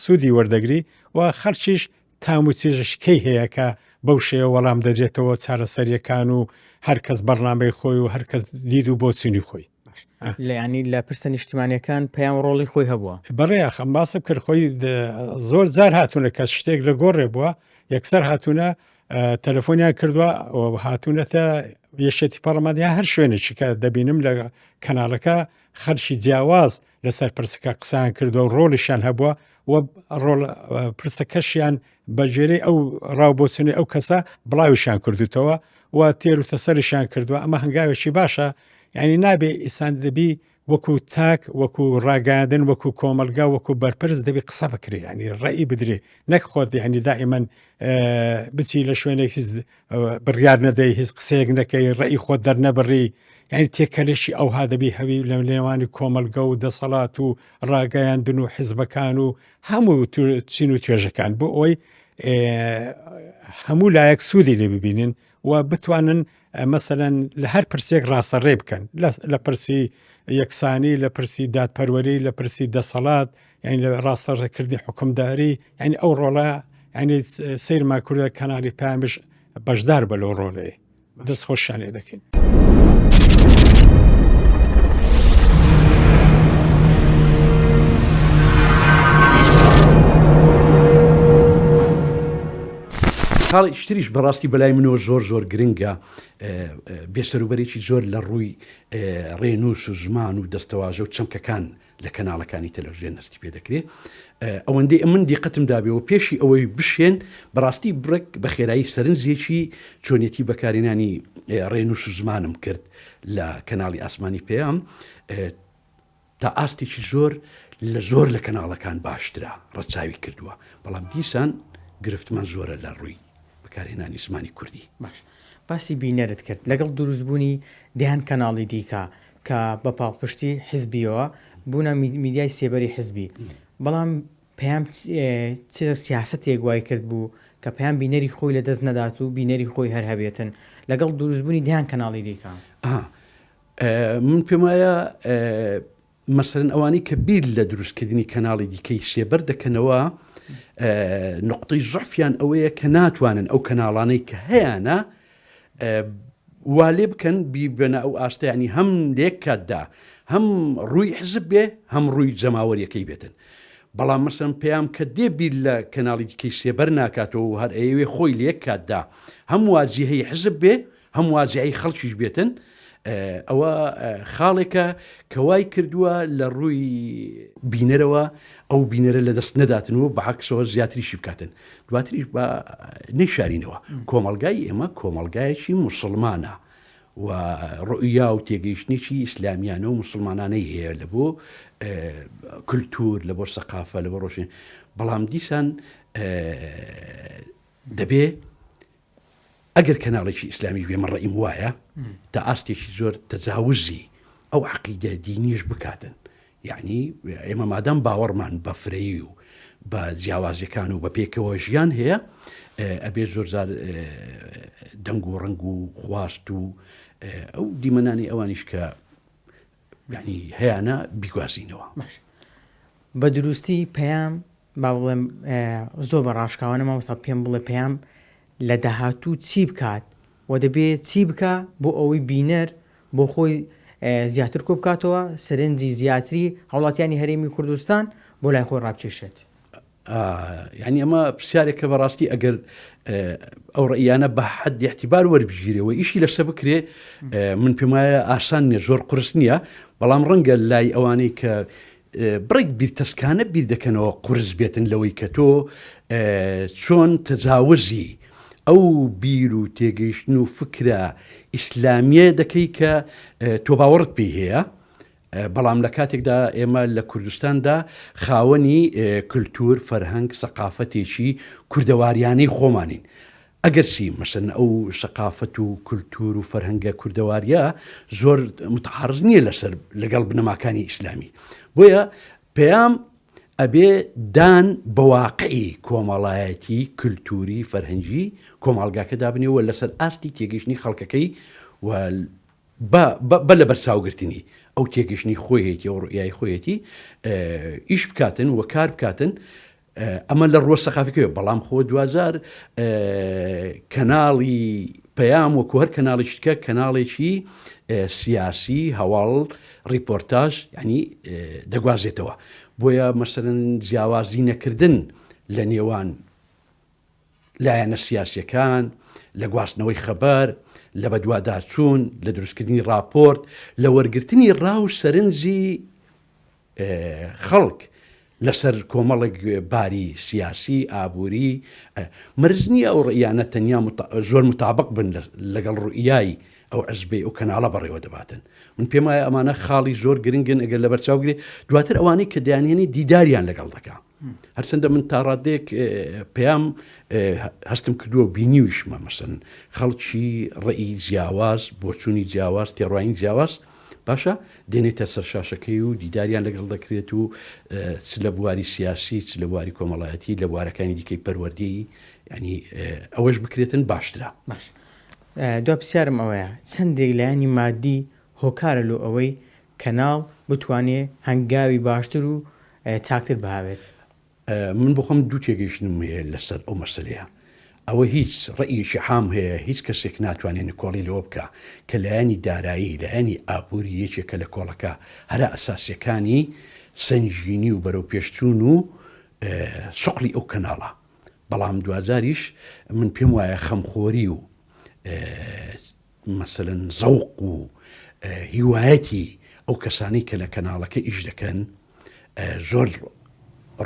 سوودی وەردەگری و خەرچیش تام و چێژشکەی هەیە کە بەو شێوە وەڵام دەدرێتەوە چارەسەریەکان و هەرکەس بەرنامەی خۆی و هەرکەس دید و بۆچونی خۆی. لە ینی لە پرسە نیشتیمانەکان پەیام ڕۆڵی خۆی هەبووە. بەڵێ ئەخەم باسم کرد خۆی زۆر جار هاتوونە کە شتێک لە گۆڕێ بووە یەکسەر هاتوونە تەلەفۆنیان کردووە هاتوونەتە یەکێتی پەڕلەمان یا هەر شوێنێکی کە دەبینم لە کەناڵەکە خەرکی جیاواز لەسەر پرسەکە قسەیان کردووە و ڕۆڵیشیان هەبووە و ڕۆڵ پرسەکەشیان بە گوێرەی ئەو ڕاو بۆچونی ئەو کەسە بڵاویشیان کردوتەوە و تێر و تەسەریشیان کردووە ئەمە هەنگاوێکی باشە یعنی نابێ ئیسان دەبی وەکو تاک وەکو ڕاگەاندن وەکو کۆمەلگا وەکو بەرپرس دەبی قسە بکرێ ینی ڕێی بدرێ نەک خۆت ینی دائیمەن بچی لە شوێنێک هیچ بڕیار نەدەی هیچ قسەیەک نەکەی ڕێی خۆت دەرنەبڕی یعنی تێکەلێکی ئەوها دەبی هەوی لە نێوانی کۆمەلگە و دەسەڵات و ڕاگەیاندن و حزبەکان و هەموو چین و توێژەکان بۆ ئەوەی هەموو لایەک سوودی لێ ببینن و بتوانن مەسەەن لە هەر پرسێک ڕاستە ڕێ بکەن لە پرسی یەکسانی لە پرسی دادپەروەری لە پرسی دەسەڵات یعنی لە ڕاستە ڕێکردنی حکومداری یعنی ئەو ڕۆڵە یعنی سەیرمان کوردە کەنالی پامش بەشدار بە لەو ڕۆلەیە دەست خۆشیان لێ دەکەین. خاڵێکی تریش بەڕاستی بەلای منەوە زۆر زۆر گرنگە بێسەروبەرێکی زۆر لە ڕووی ڕێنووس و زمان و دەستەواژە و چەمکەکان لە کەناڵەکانی تەلەڤزیۆن هەستی پێ دەکرێ ئەوەندەی ئەمن دیقەتم دابێەوە پێشی ئەوەی بشێن بەڕاستی بڕێک بە خێرایی سەرنجێکی چۆنیەتی بەکارهێنانی ڕێنووس و زمانم کرد لە کەناڵی ئاسمانی پەیام تا ئاستێکی زۆر لە زۆر لە کەناڵەکان باشترە ڕەچاوی کردووە بەڵام دیسان گرفتمان زۆرە لە ڕووی بەکارهێنانی زمانی کوردی. باش باسی بینەرت کرد لەگەڵ دروستبوونی دەیان کەناڵی دیکە کە بە پاڵپشتی حزبیەوە بوونە میدیای سێبەری حزبی بەڵام پەیام چ سیاسەتێک وای کرد بوو کە پەیام بینەری خۆی لە دەست نەدات و بینەری خۆی هەر هەبێتن. لەگەڵ دروستبوونی دیان کەناڵی دیکە؟ من پێم وایە مەسەلەن ئەوانەی کە بیر لە دروستکردنی کەناڵی دیکەی سێبەر دەکەنەوە نقطەی زعفیان ئەوەیە کە ناتوانن ئەو کەناڵانەی کە هەیانە وا لێ بکەن بیبەنە ئەو ئاستیانی هەم لێک کاتدا هەم ڕووی حزب بێ هەم ڕووی جەماوەریەکەی بێتن بەڵام مەسەن پەیام کە دێ بیر لە کەناڵی دیکەی سێبەر ناکاتەوە و هەر ئەیەوێ خۆی لە یەک کاتدا هەم واجیهەی حزب بێ هەم وازیعی خەڵکیش بێتن ئەوە خاڵێکە کە وای کردووە لە ڕووی بینەرەوە ئەو بینەرە لە دەست نەداتن و بەعکسەوە زیاتریشی بکاتن دواتریش بە نەیشارینەوە کۆمەلگای ئێمە کۆمەلگایەکی مسلمانە و ڕوئیا و تێگەیشتنێکی ئیسلامیانە و مسلمانانەی هەیە لە بۆ کللتور لە بۆ سەقافە لە بۆ ڕۆشن بەڵام دیسان دەبێ ئەگەر کەناڵێکی ئیسلامیش بێ من ڕەئیم وایە تا ئاستێکی زۆر تەجاوزی ئەو عقیدە دینیش بکاتن یعنی ئێمە مادام باوەڕمان بە فرەیی و بە جیاوازیەکان و بە پێکەوە ژیان هەیە ئەبێ زۆر جار دەنگ و ڕنگ و خواست و ئەو دیمەنانی ئەوانیش کە یعنی هەیانە بیگوازینەوە باش بە دروستی پەیام با بڵێم زۆر بە ڕاشکاوانە مامۆستا پێم بڵێ پەیام لە داهاتوو چی بکات و دەبێ چی بکا بۆ ئەوەی بینەر بۆ خۆی زیاتر کۆ بکاتەوە سەرنجی زیاتری هاوڵاتیانی هەرێمی کوردستان بۆ لای خۆی ڕابکێشێت؟ یعنی ئەمە پرسیارێکە بەڕاستی ئەگەر ئەو ڕێیانە بە حەد احتیبار وەربگیرەوە ئیشی لەسە بکرێ من پێم وایە ئاسان نییە زۆر قرس نییە بەڵام ڕەنگە لای ئەوانەی کە بڕێک بیرتەسکانە بیر دەکەنەوە قورس بێتن لەوەی کە تۆ چۆن تەجاوزی ئەو بیر و تێگەیشتن و فکرە ئیسلامیە دەکەی کە تۆ باوەڕت پێی هەیە بەڵام لە کاتێکدا ئێمە لە کوردستاندا خاوەنی کللتور فەرهەنگ سەقافەتێکی کوردەواریانەی خۆمانین ئەگەرچی مەسەلەن ئەو سەقافەت و کولتوور و فەرهەنگە کوردەوارییە زۆر متعارض نییە لەسەر لەگەڵ بنەماکانی ئیسلامی بۆیە پەیام ئەبێ دان بە واقعی کۆمەڵایەتی کولتوری فەرهەنگی کۆمەڵگاکە دابنێ و لەسەر ئاستی تێگەیشتنی خەڵکەکەی و بە بە لەبەرچاوگرتنی ئەو تێگەیشتنی خۆیەتی ئەو ڕوئیای خۆیەتی ئیش بکاتن و کار بکاتن ئەمە لە ڕووە سەقافیکەوە بەڵام خۆ دواجار کەناڵی پەیام وەکو هەر کەناڵێکی تکە کەناڵێکی سیاسی هەواڵ ڕیپۆرتاژ ینی دەگوازێتەوە بۆیە مەسەرەن جیاوازی نەکردن لە نێوان لایەنە سیاسیەکان لە گواستنەوەی خەبەر لە بەدواداچوون لە دروستکردنی راپۆرت لە وەرگرتنی ڕا و سەرنجی خەڵک لەسەر کۆمەڵێک باری سیاسی، ئابووری، مەرج نییە ئەو ڕئیانە تەنیا زۆر متابق بن لەگەڵ ڕوئیای ئەو حزبەی ئەو کەناڵە بەڕێوە دەباتن. من پێم وایە ئەمانە خاڵی زۆر گرنگن ئەگەر لەبەرچاو گرێ دواتر ئەوانەی کە دەیانهێنی دیداریان لەگەڵ دەکا. هەرچەندە من تا ڕادەیەک پەیام هەستم کردووە بینیویشمە مەسەن خەڵکی ڕێی جیاواز، بۆچوونی جیاواز، تێڕوانین جیاواز باشە دێنێتە سەر شاشەکەی و دیداریان لەگەڵ دەکرێت و چ لە بواری سیاسی چ لە بواری کۆمەڵایەتی لە بوارەکانی دیکەی پەروەردەیی ینی ئەوەش بکرێتن باشترە. باش دوا پرسیارم ئەوەیە چەندێک لایەنی مادی هۆکارە لۆ ئەوەی کەناڵ بتوانێ هەنگاوی باشتر و چاکتر بهاوێت؟ من بۆ خۆم دوو تێگەیشتنم هەیە لەسەر ئەو مەسەلەیە. ئەوە هیچ ڕەئیەکی عام هەیە هیچ کەسێک ناتوانێ نکۆڵی لەوە بکا کە لایەنی دارایی، لایەنی ئابووری یەکێکە لە کۆڵەکە هەرە ئەساسیەکانی سەنگینی و بەرەوپێشچوون و سوقڵی ئەو کەناڵە. بەڵام دواجاریش من پێم وایە خەمخۆری و مەسەلەن زەوق و هیوایەتی ئەو کەسانەی کە لە کەناڵەکە ئیش دەکەن زۆر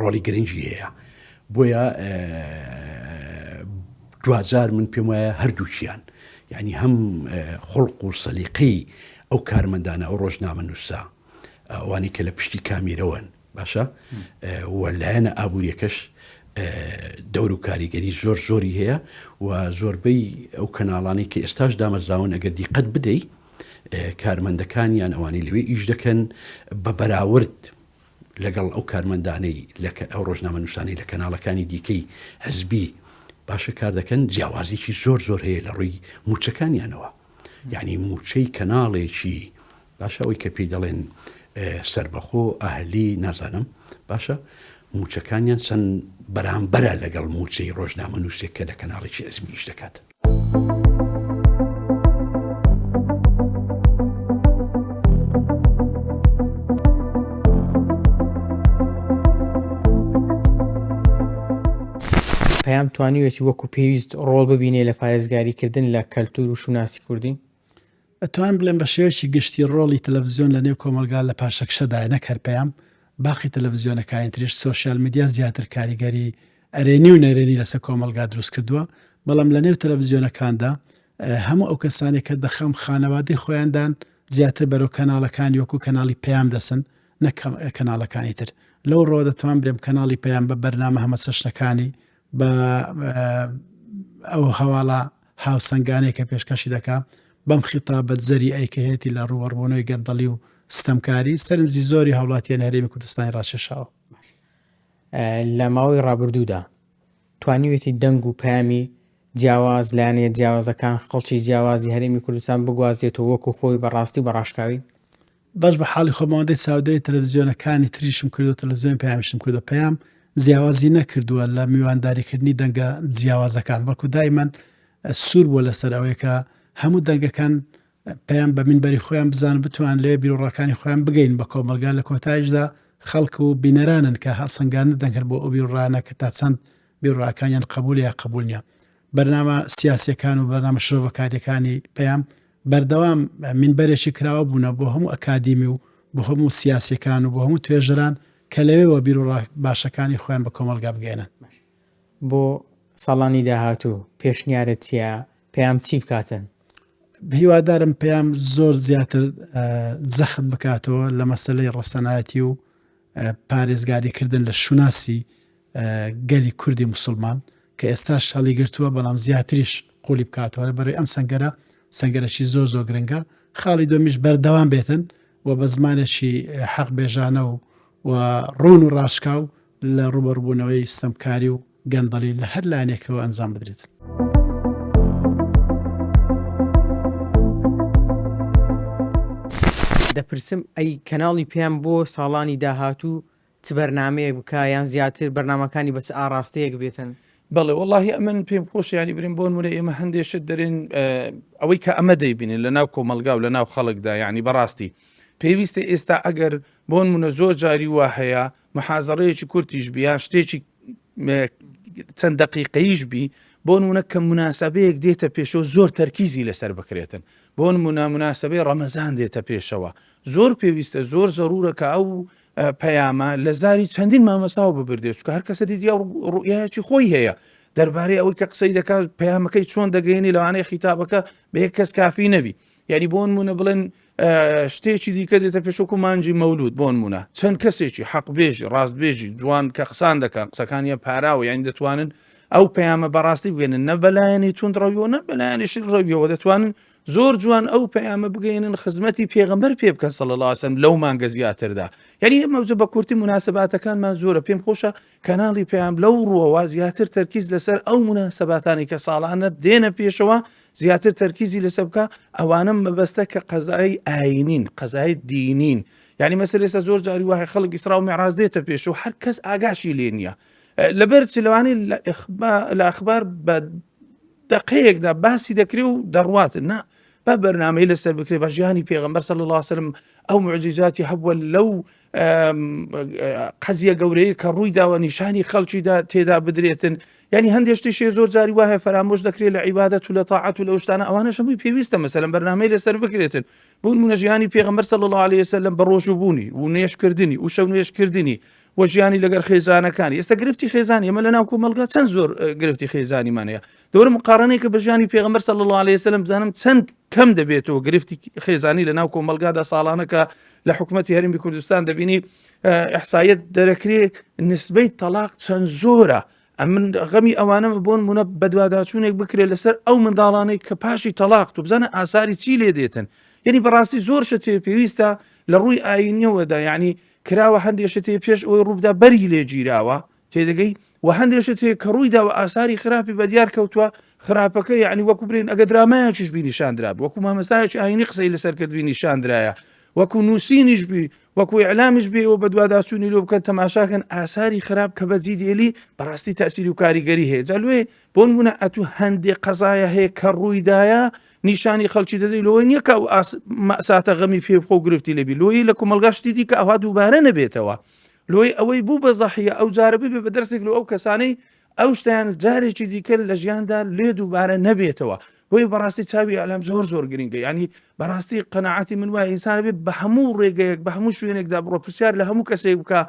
ڕۆڵی گرنگی هەیە بۆیە دواجار من پێم وایە هەردووکیان یعنی هەم خڵق و سەلیقەی ئەو کارمەندانە ئەو ڕۆژنامە نووسە ئەوانەی کە لە پشتی کامیرەوەن باشە و لایەنە ئابووریەکەش دەور و کاریگەری زۆر زۆری هەیە و زۆربەی ئەو کەناڵانەی کە ئێستاش دامەزراون ئەگەر دیقەت بدەی کارمەندەکانیان ئەوانەی لەوێ ئیش دەکەن بە بەراورد لەگەڵ ئەو کارمەندانەی لە ئەو ڕۆژنامە نووسانەی لە کەناڵەکانی دیکەی حزبی. باشە کار دەکەن جیاوازیی زۆر زۆر هەیە لە ڕووی موچەکانیانەوە یعنی موچەی کەناڵێکی باشە ئەوەی کە پێی دەڵێن سەربەخۆ ئەهلی نازانم باشە موچەکانیان چەند بەرامبەرە لەگەڵ موچەی ڕۆژنامە نووسێک کە لە کەناڵێکی ئەزمی ئیش دەکات. پەیام توانیویەتی وەکو پێویست ڕۆڵ ببینێ لە پارێزگاریکردن لە کەلتور و شوناسی کوردی؟ ئەتوانم بڵێم بە شێوەیەکی گشتی ڕۆڵی تەلەفزیۆن لە نێو کۆمەڵگا لە پاشەکشەدایە نەک هەر پەیام، باقی تەلەفزیۆنەکانی تریش، سۆشیال میدیا زیاتر کاریگەری ئەرێنی و نەرێنی لەسەر کۆمەڵگا دروست کردووە، بەڵام لە نێو تەلەفزیۆنەکاندا هەموو ئەو کەسانێک کە دەخەم خانەوادەی خۆیاندان زیاتر بەرەو کەناڵەکانی وەکو کەناڵی پەیام دەچن نەک کەناڵەکانی تر. لەو ڕووە دەتوانم برێم کەناڵی پەیام بە بەرنامە هەمەچەشنەکانی بە ئەو هەواڵە هاوسەنگانەی کە پێشکەشی دەکا، بەم خیتابە جەریئەی کە هەیەتی لە ڕووبەڕووبوونەوەی گەندەڵی و ستەمکاری، سەرنجی زۆری هاوڵاتیانی هەرێمی کوردستانی ڕاکێشاوە. لە ماوەی ڕابردوودا توانیویەتی دەنگ و پەیامی جیاواز، لایەنە جیاوازەکان، خەڵکی جیاوازی هەرێمی کوردستان بگوازێتەوە وەکو خۆی بە ڕاستی و بە ڕاشکاوی؟ باش بە حاڵی خۆم ئەوەندەی چاودێری تەلەفزیۆنەکانی تریشم کردووە، تەلەفزیۆنی پەیامیشم کردووە، پەیام جیاوازی نەکردووە لە میوانداریکردنی دەنگە جیاوازەکان، بەڵکو دایمەن سوور بووە لەسەر ئەوەی کە هەموو دەنگەکان پەیام بە مینبەری خۆیان بزانن، بتوانن لەوێ بیروڕاکانی خۆیان بگەین بە کۆمەڵگا، لە کۆتایشدا خەڵک و بینەرانن کە هەڵسەنگاندن دەکەن بۆ ئەو بیروڕایانە کە تا چەند بیروڕاکانیان قبوڵە یا قبوڵ نییە. بەرنامە سیاسیەکان و بەرنامە شرۆڤەکاریەکانی پەیام بەردەوام مینبەرێکی کراوە بوونە بۆ هەموو ئەکادیمی و بۆ هەموو سیاسیەکان و بۆ هەموو توێژەران کە لەوێوە بیروڕا باشەکانی خۆیان بە کۆمەڵگا بگەیەنن. بۆ ساڵانی داهاتوو پێشنیارت چیە پەیام چی بکاتن؟ هیوادارم پەیام زۆر زیاتر جەخت بکاتەوە لە مەسەلەی ڕەسەنایەتی و پارێزگاری کردن لە شوناسی گەلی کوردی موسڵمان کە ئێستاش هەڵیگرتووە بەڵام زیاتریش قولی بکاتەوە لە بەرەی ئەم سەنگەرە سەنگەرەکی زۆر زۆر گرنگە خاڵی دومیش بەردەوام بێتن و بە زمانێکی حەق بێژانە و و ڕوون و ڕاشکاو لە ڕوبەڕبوونەوەی ستەمکاری و گەندەڵی لە هەر لایەنێکەوە ئەنجام بدرێت. دەپرسم ئەی کەناڵی پێم بۆ ساڵانی داهاتوو چ بەرنامەیەک بکا یان زیاتر بەرنامەکانی بە چ ئاڕاستەیەک بێتن؟ بەڵێ وەڵاهی ئەمن پێم خۆشە یانی برێم بۆ نمونە ئێمە هەندێ شت دەرێن ئەوەی کە ئەمە دەیبینین لە ناو کۆمەڵگا و لە ناو خەڵکدا یعنی بەڕاستی پێویستە ئێستا ئەگەر بۆ نمونە زۆر جاری وا هەیە محازەڕەیەکی کورتیش بی یان شتێکی چەند دقیقەیش بی بۆ نمونە کە مناسبەیەک دێتە پێشەوە زۆر تەرکیزی لەسەر بکرێتن بۆ نمونە مناسبەی ڕەمەزان دێتە پێشەوە زۆر پێویستە زۆر زەرورە کە ئەو پەیامە لە زاری چەندین مامۆستاوە ببردرێت چونکە هەر کەسە دیدی و ڕوئیایەکی خۆی هەیە دەربارەی ئەوەی کە قسەی دەکات پەیامەکەی چۆن دەگەێنی لەوانەیە خیتابەکە بە یەک کەس کافی نەبی یعنی بۆ نمونە بڵێن شتێکی دیکە دێتە پێشوەکو مانجی مەولود بۆ نمونە چەند کەسێکی حەق بێژی ڕاست بێژی جوان کە قسان دەکەن قسەکانیان پاراوە یعنی دەتوانن ئەو پەیامە بەڕاستی بگەێنن نە بەلایەنی توند ڕەویەوە نە بەلایەنی شل ڕەویەوە دەتوانن زۆر جوان ئەو پەیامە بگەیەنن خزمەتی پێغەمبەر پێ بکەن صلی اللە علیه وسلم لەو مانگە زیاتردا یعنی ئەمە بە کورتی مناسباتەکانمان زۆرە پێم خۆشە کەناڵی پەیام لەو ڕووەوە زیاتر تەرکیز لەسەر ئەو مناسباتانی کە ساڵانە دێنە پێشەوە زیاتر تەرکیزی لەسەر بکە ئەوانە مەبەستە کە قەزای ئاینین قەزای دینین یعنی مەسەر ئێستا زۆر جاری وایە خەڵک ئیسرا و میعراج دێتە پێش و هەر کەس ئاگاشی لێ نییە لەبەر چ لەوانەیە لە ئەخبار بە دەقەیەکدا باسی دەکرێ و دەڕوات نا با بەرنمەی لەسەر بکرێ بە ژیانی پێغمبەر صلی الله علیه وسلم ئەو معجزاتی هەبووە لەو قەزیە گەورەیە کە ڕووی داوە نیشانی خەڵکیدا تێدا بدرێتن یعنی هەندێک شتیشێ زۆر جاری وایە فەرامۆش دەکرێت لە عیبادەت و لە تاعەت و لە شتانە ئەوانە هەمووی پێویستە مەسەلەن بەرنمەی لەسەر بکرێتن بۆ نمونە ژیانی پێغمبەر صلی الله علیه وسلم بە ڕۆژوو بوونی و نوێژکردنی و شەو نوێژکردنی و ژیانی لەگەر خێزانەکانی ئێستا گرفتی خێزانی ئێمە لە ناو کۆمەڵگا چەند زۆر گرفتی خێزانیمان هەیە دەورە مقارنەیەکە بە ژیانی پێغەمبەر صلی الله علیه وسلم بزانم چەند کەم دەبێتەوە گرفتی خێزانی لە ناو کۆمەڵگادا ساڵانە کە لە حکوومەتی هەرێمی کوردستان دەبینی ئەحسایەت دەرەکرێ نسبەی تەلاق چەند زۆرە ئەمن غەمی ئەوانەمە بۆن مونە بەدواداچوونێک بکرێت لەسەر ئەو منداڵانەی کە پاشی تەلاق تو بزانە ئاساری چی لێ دێتن یعنی بەڕاستی زۆر شت پێویستە لە ڕووی ئاینیەوەدا یعنی کراوە هەندێ شت هەیە پێش ئەوەی ڕووبدا بەری لێ گیراوە تێدەگەی؟ و هەندێک شت هەیە کە ڕووی داوە ئاساری خراپی بە دیار کەوتووە خراپەکە یعنی وەکو برێن ئەگە درامایەکیش بی نیشاندرا وەکو مامەستایەکی ئاینی قسەی لەسەر کردبی نیشاندرایە وەکو نووسینیش بی وەکو ئیعلامیش بێ و بەدواداچوونی لۆ بکەن تەماشاکەن ئاساری خراپ کە بەجی دێلی بەڕاستی تەسیری و کاریگەری هەیە جا لێ بۆ نمونە ئەتوو هەندێک قەزایە هەیە کە ڕوویدایە نیشانی خەڵکی دەدەی لۆی نییە کە ئەو مەساتە غەمی پێ بخۆ گرفتی لەبی لۆی لە کۆمەلگا شتی دیکە ئەوها دووبارە نەبێتەوە لۆی ئەوەی بوو بە زەحیە ئەو جارە ببێ بە دەرسێک لۆ ئەو کەسانەی ئەو شتیان جارێکی دیکە لە ژیاندا لێ دووبارە نەبێتەوە بۆیە بەڕاستی چاوی ئەلام زۆر زۆر گرنگە ینی بەڕاستی قەنەعاتی من وایە ئینسان بێ بە هەموو ڕێگەیەک بە هەموو شوێنێکدا بڕۆ پرسیار لە هەموو کەسێک بکە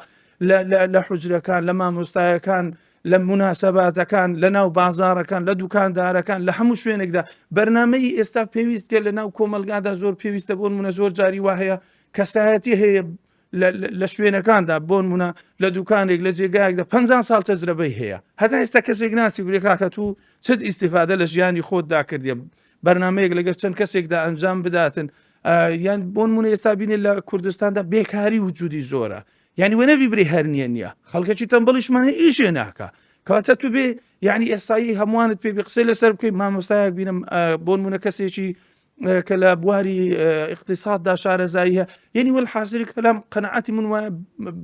لە حجرەکان لە مامۆستایەکان لە مناسباتەکان لە ناو بازارەکان لە دوکاندارەکان لە هەموو شوێنێکدا بەرنمەی ئێستا پێویستکە لە ناو کۆمەلگادا زۆر پێویستە بۆن منە زۆر جاری وا هەیە کەسایەتی هەیە لە شوێنەکاندا بۆنمونە لە دوکانێک لە جێگایەکدا پ ساڵ تەجرەبەی هەیە هەتا ئێستا کەسێک ناسی برێ کاکە تو چت ئیسیفادە لە ژیانی خۆتدا کردیە بەرنمەیەک لەگەر چەند کەسێکدا ئەنجام بداتن یان بۆنمونە ئێستا بینێ لە کوردستاندا بێکاری وجودی زۆرە یعنی وە نەبی برێ هەر نییە نییە خەڵکەکی تەمبڵیشمان هەیە ئیشێ ناکە کەواتە تو بێ یعنی ئێستایی هەمووانت پێ بێ قسەی لەسەر بکەی مامۆستایەک بینم بۆنمونە کەسێکی کە لە بواری اقتصاددا شارەزایی هەیە یعنی وەلحاسری کەلام قەنەعەتی من وایە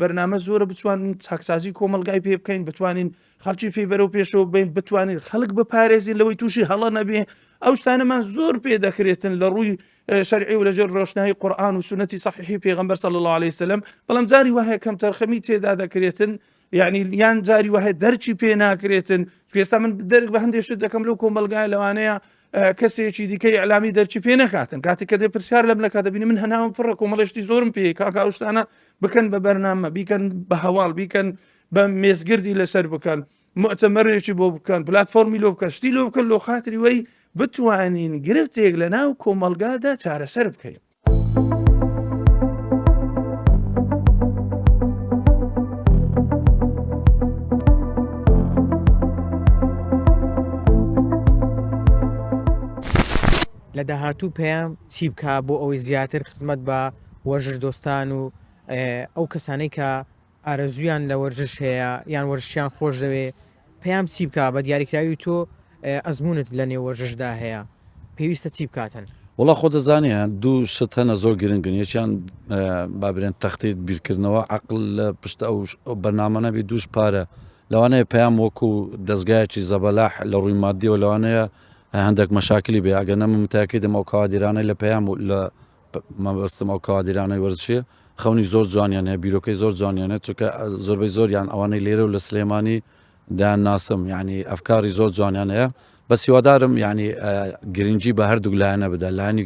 بەرنامە زۆرە بتوانین چاکسازی کۆمەلگای پێ بکەین بتوانین خەڵکی پێی بەرەو پێشەوە بین بتوانین خەڵک بپارێزین لەوەی تووشی هەڵە نەبێ ئەو شتانەمان زۆر پێ دەکرێتن لە ڕووی شەرعی و لەژێر ڕۆشنایی قورآن و سونەتی صحیحی پێغەمبەر صلی الله علیه وسلم بەڵام جاری وایە کەم تەرخەمی تێدا دەکرێتن یعنی یان جاری وایە دەرکی پێ ناکرێتن ئێستا من دەرک بە هەندێک شت دەکەم لەو کۆمەلگای لەوانەیە کەسێکی دیکەی ئیعلامی دەرکی پێ نەکاتن کاتێک کە دێ پرسیار لەم نەکات دەبینی من هەناوم پڕە کۆمەڵێشتی زۆرم پێ کاکە ئەو شتانە بکەن بە بەرنامە بیکەن بە هەواڵ بیکەن بە مێزگردی لەسەر بکەن مؤتەمەرێکی بۆ بکەن پلتفۆرمی لۆ بکەن شتی لۆ بکەن لۆ خاتری وەی بتوانین گرفتێک لە ناو کۆمەڵگادا چارەسەر بکەین. لە داهاتوو پەیام چی بکا بۆ ئەوەی زیاتر خزمەت بە وەرزش دۆستان و ئەو کەسانەی کە ئارەزوویان لە وەرزش هەیە یان وەرزشیان خۆش دەوێ پەیام چی بکا بە دیاریکراوی تۆ ئەزموونت لە نێو وەرزشدا هەیە پێویستە چی بکاتن؟ وەڵا خۆ دەزانی دوو شت هەنە زۆر گرنگن یەکیان با برێن تەختیت بیرکردنەوە عەقڵ لە پشت ئەو بەرنامانە بی دووش پارە لەوانەیە پەیام وەکو دەزگایەکی زەبەلاح لە ڕووی مادیەوە لەوانەیە هەندێک مەشاکلی بێ ئەگەر نە من متاکیدم ئەو کەوادیرانەی لە پەیام و لە مەبەستم ئەو کەوادیرانەی وەرزشیە خەونی زۆر جوانیان هەیە بیرۆکەی زۆر جوانیان هەیە چونکە زۆربەی زۆریان ئەوانەی لێرە و لە سلێمانی دەیان ناسم یعنی ئەفکاری زۆر جوانیان هەیە بەس هیوادارم یعنی گرنگی بە هەردوو لایەنە بدە لایەنی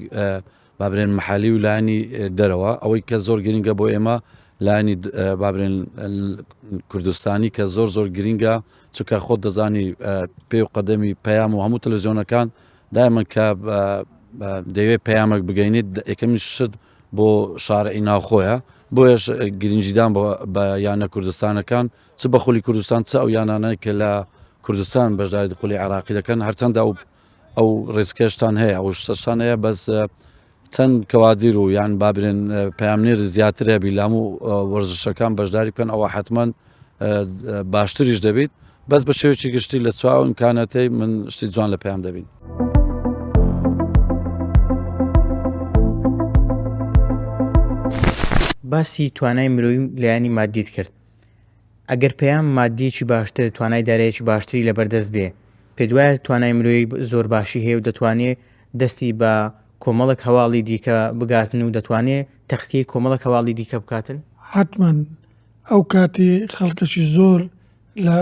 بابرێن محلی و لایەنی دەرەوە ئەوەی کە زۆر گرنگە بۆ ئێمە لایەنی بابرێن کوردستانی کە زۆر زۆر گرنگە چونکە خۆت دەزانی پێ و قەدەمی پەیام و هەموو تەلەزیۆنەکان دایمەن کە دەیەوێت پەیامێک بگەینێت یەکەمین شت بۆ شارعی ناوخۆیە بۆیەش گرنگیدان بە یانە کوردستانەکان چ بە خولی کوردستان چ ئەو یانانەی کە لە کوردستان بەشداری خولی عراقی دەکەن هەرچەندە ئەو ئەو ڕێزکەشتان هەیە ئەو شتەشتان هەیە بەس چەند کەوادیر و یان بابرێن پامنێر زیاتر هەبی لە هەموو وەرزشەکان بەشداری بکەن ئەوە حتمما باشتریش دەبیت بەس بە شێوەیەکی گشتی لە چاو ئیمکانەتەی من شتی جوان لە پەیام دەبین. باسی توانای مرۆیی و لایەنی مادیت کرد ئەگەر پەیام مادیەکی باشتر توانای دارایەکی باشتری لەبەردەست بێ پێت وایە توانای مرۆیی زۆر باشی هەیە و دەتوانێ دەستی بە کۆمەڵێک هەواڵی دیکە بگاتن و دەتوانێ تەختیەی کۆمەڵێک هەواڵی دیکە بکاتن؟ حەتمەن ئەو کاتی خەڵکەکی زۆر لە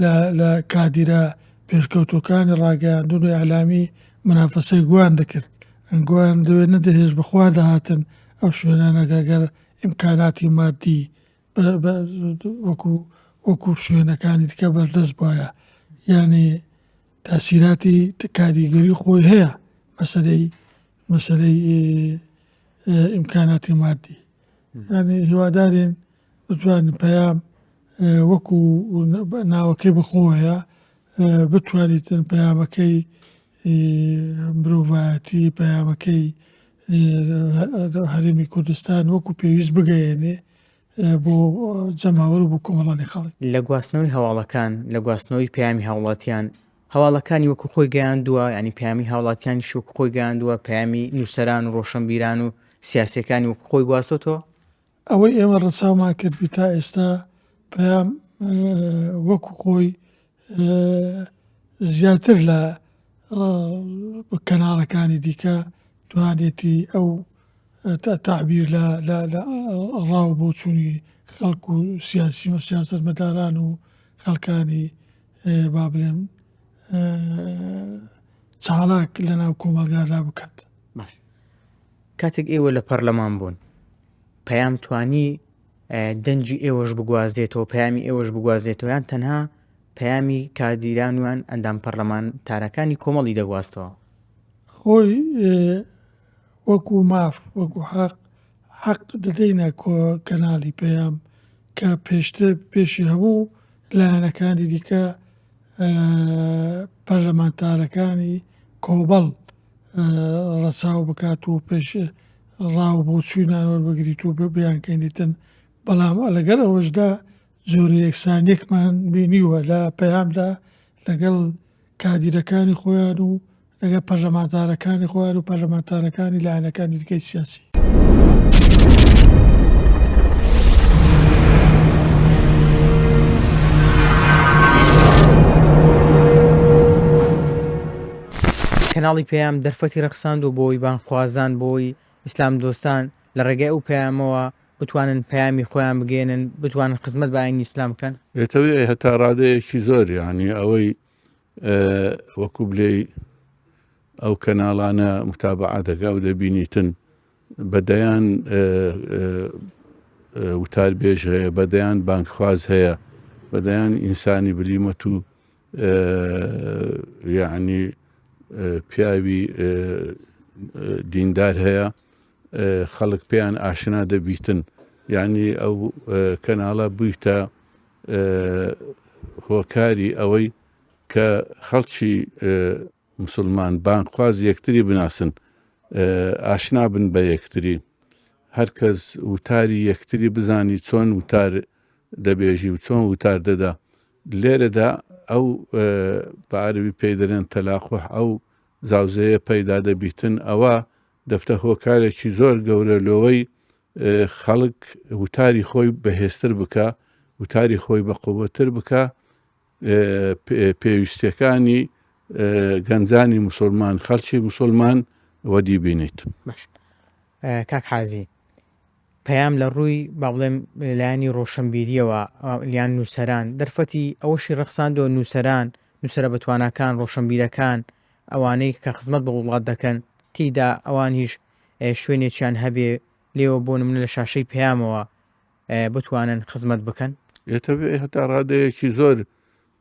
لە لە کادیرە پێشکەوتووەکانی ڕاگەیاندن و ئیعلامی مونافەسەی گویان دەکرد گویان لەوێ نەدەهێشت بە خوار دەهاتن ئەو شوێنانە گەر ئیمکاناتی مادی وەکو وەکو شوێنەکانی دیکە بەردەست بایە یعنی تاسیراتی کاریگەری خۆی هەیە مەسەلەی مەسەلەی ئیمکاناتی مادی یعنی هیوادارین بتوانین پەیام وەکو ناوەکەی بەخۆیە بتوانیتن پەیامەکەی مرۆڤایەتی پەیامەکەی هەرێمی کوردستان وەکو پێویست بگەیەنێ. بۆ جەماوەر و بۆ کۆمەڵانی خەڵک. لە گواستنەوەی هەواڵەکان، لە گواستنەوەی پەیامی هاوڵاتیان، هەواڵەکانی وەکو خۆی گەیاندووە، یانی پەیامی هاوڵاتیانیشی وەکو خۆی گەیاندووە، پەیامی نووسەران و ڕۆشنبیران و سیاسییەکانی وەکو خۆی گواستۆتەوە؟ ئەوەی ئێمە ڕەچاومان کردبی تا ئێستا پەیام وەکو خۆی زیاتر لە کەناڵەکانی دیکە توانێتی ئەو تەعبیر لە ڕا و بۆچوونی خەڵک و سیاسی و سیاسەتمەداران و خەڵکانی با بڵێم چالاک لە ناو کۆمەڵگادا بکات. باش کاتێک ئێوە لە پەرلەمان بوون پەیام توانی دەنگی ئێوەش بگوازێتەوە پەیامی ئێوەش بگوازێتەوە یان تەنها پەیامی کادیران ویان ئەندام پەرلەمان تارەکانی کۆمەڵی دەگواستەوە؟ خۆی وەکو ماف وەکو حەق حەق دەدەینە کۆ کەناڵی پەیام کە پێشتر پێشی هەموو لایەنەکانی دیکە پەرلەمانتارەکانی کۆمەڵ ڕەچاو بکات و پێش ڕا و بۆچوونیان وەربگریت و بیانکەینیتن بەڵام لەگەڵ ئەوەشدا جۆرە یەکسانیەکمان بینیوە لە پەیامدا لەگەڵ کادیرەکانی خۆیان و لەگەڵ پەرلەمانتارەکانی خۆیان و پەرلەمانتارەکانی لایەنەکانی دیکەی سیاسی. کەناڵی پەیام دەرفەتی ڕەخساندووە بۆی بانگخوازان، بۆی ئیسلام دۆستان لە ڕێگای ئەو پەیامەوە بتوانن پەیامی خۆیان بگەیەنن، بتوانن خزمەت بە ئاینی ئیسلام بکەن؟ تەبیعی هەتا ڕادەیەکی زۆر یانی ئەوەی وەکو بلێی ئەو کەناڵانە متابعە دەکا و دەبینیتن بە دەیان وتاربێژ هەیە بە دەیان بانگخواز هەیە بە دەیان ئینسانی بلیمەت و یعنی پیاوی دیندار هەیە خەڵک پێیان ئاشنا دەبیتن یعنی ئەو کەناڵە بوویتە هۆکاری ئەوەی کە خەڵکی مسلمان بانگخواز یەکتری بناسن ئاشنا بن بە یەکتری هەر کەس وتاری یەکتری بزانی چۆن وتار دەبێژی و چۆن وتار دەدا لێرەدا ئەو بە عەربی پێی دەرێن تەلاقوح ئەو زاوزەیە پەیدا دەبیتن ئەوە دەبتە هۆکارێکی زۆر گەورە لەوەی خەڵک وتاری خۆی بەهێزتر بکا وتاری خۆی بەقوەتر بکا پێویستیەکانی گەنجانی مسلمان خەڵکی مسلمان وەدی بینیت. باش کاک حازی پەیام لە ڕووی با بڵێم لایەنی ڕۆشنبیریەوە یان نووسەران دەرفەتی ئەوەشی ڕەخساندووە نووسەران نووسەرە بەتواناکان ڕۆشنبیرەکان ئەوانەی کە خزمەت بە وڵات دەکەن تیدا ئەوانیش شوێنێکیان هەبێ لێوە بۆ نمونە لە شاشەی پەیامەوە بتوانن خزمەت بکەن؟ ئێ تەبیعی هەتا ڕادەیەکی زۆر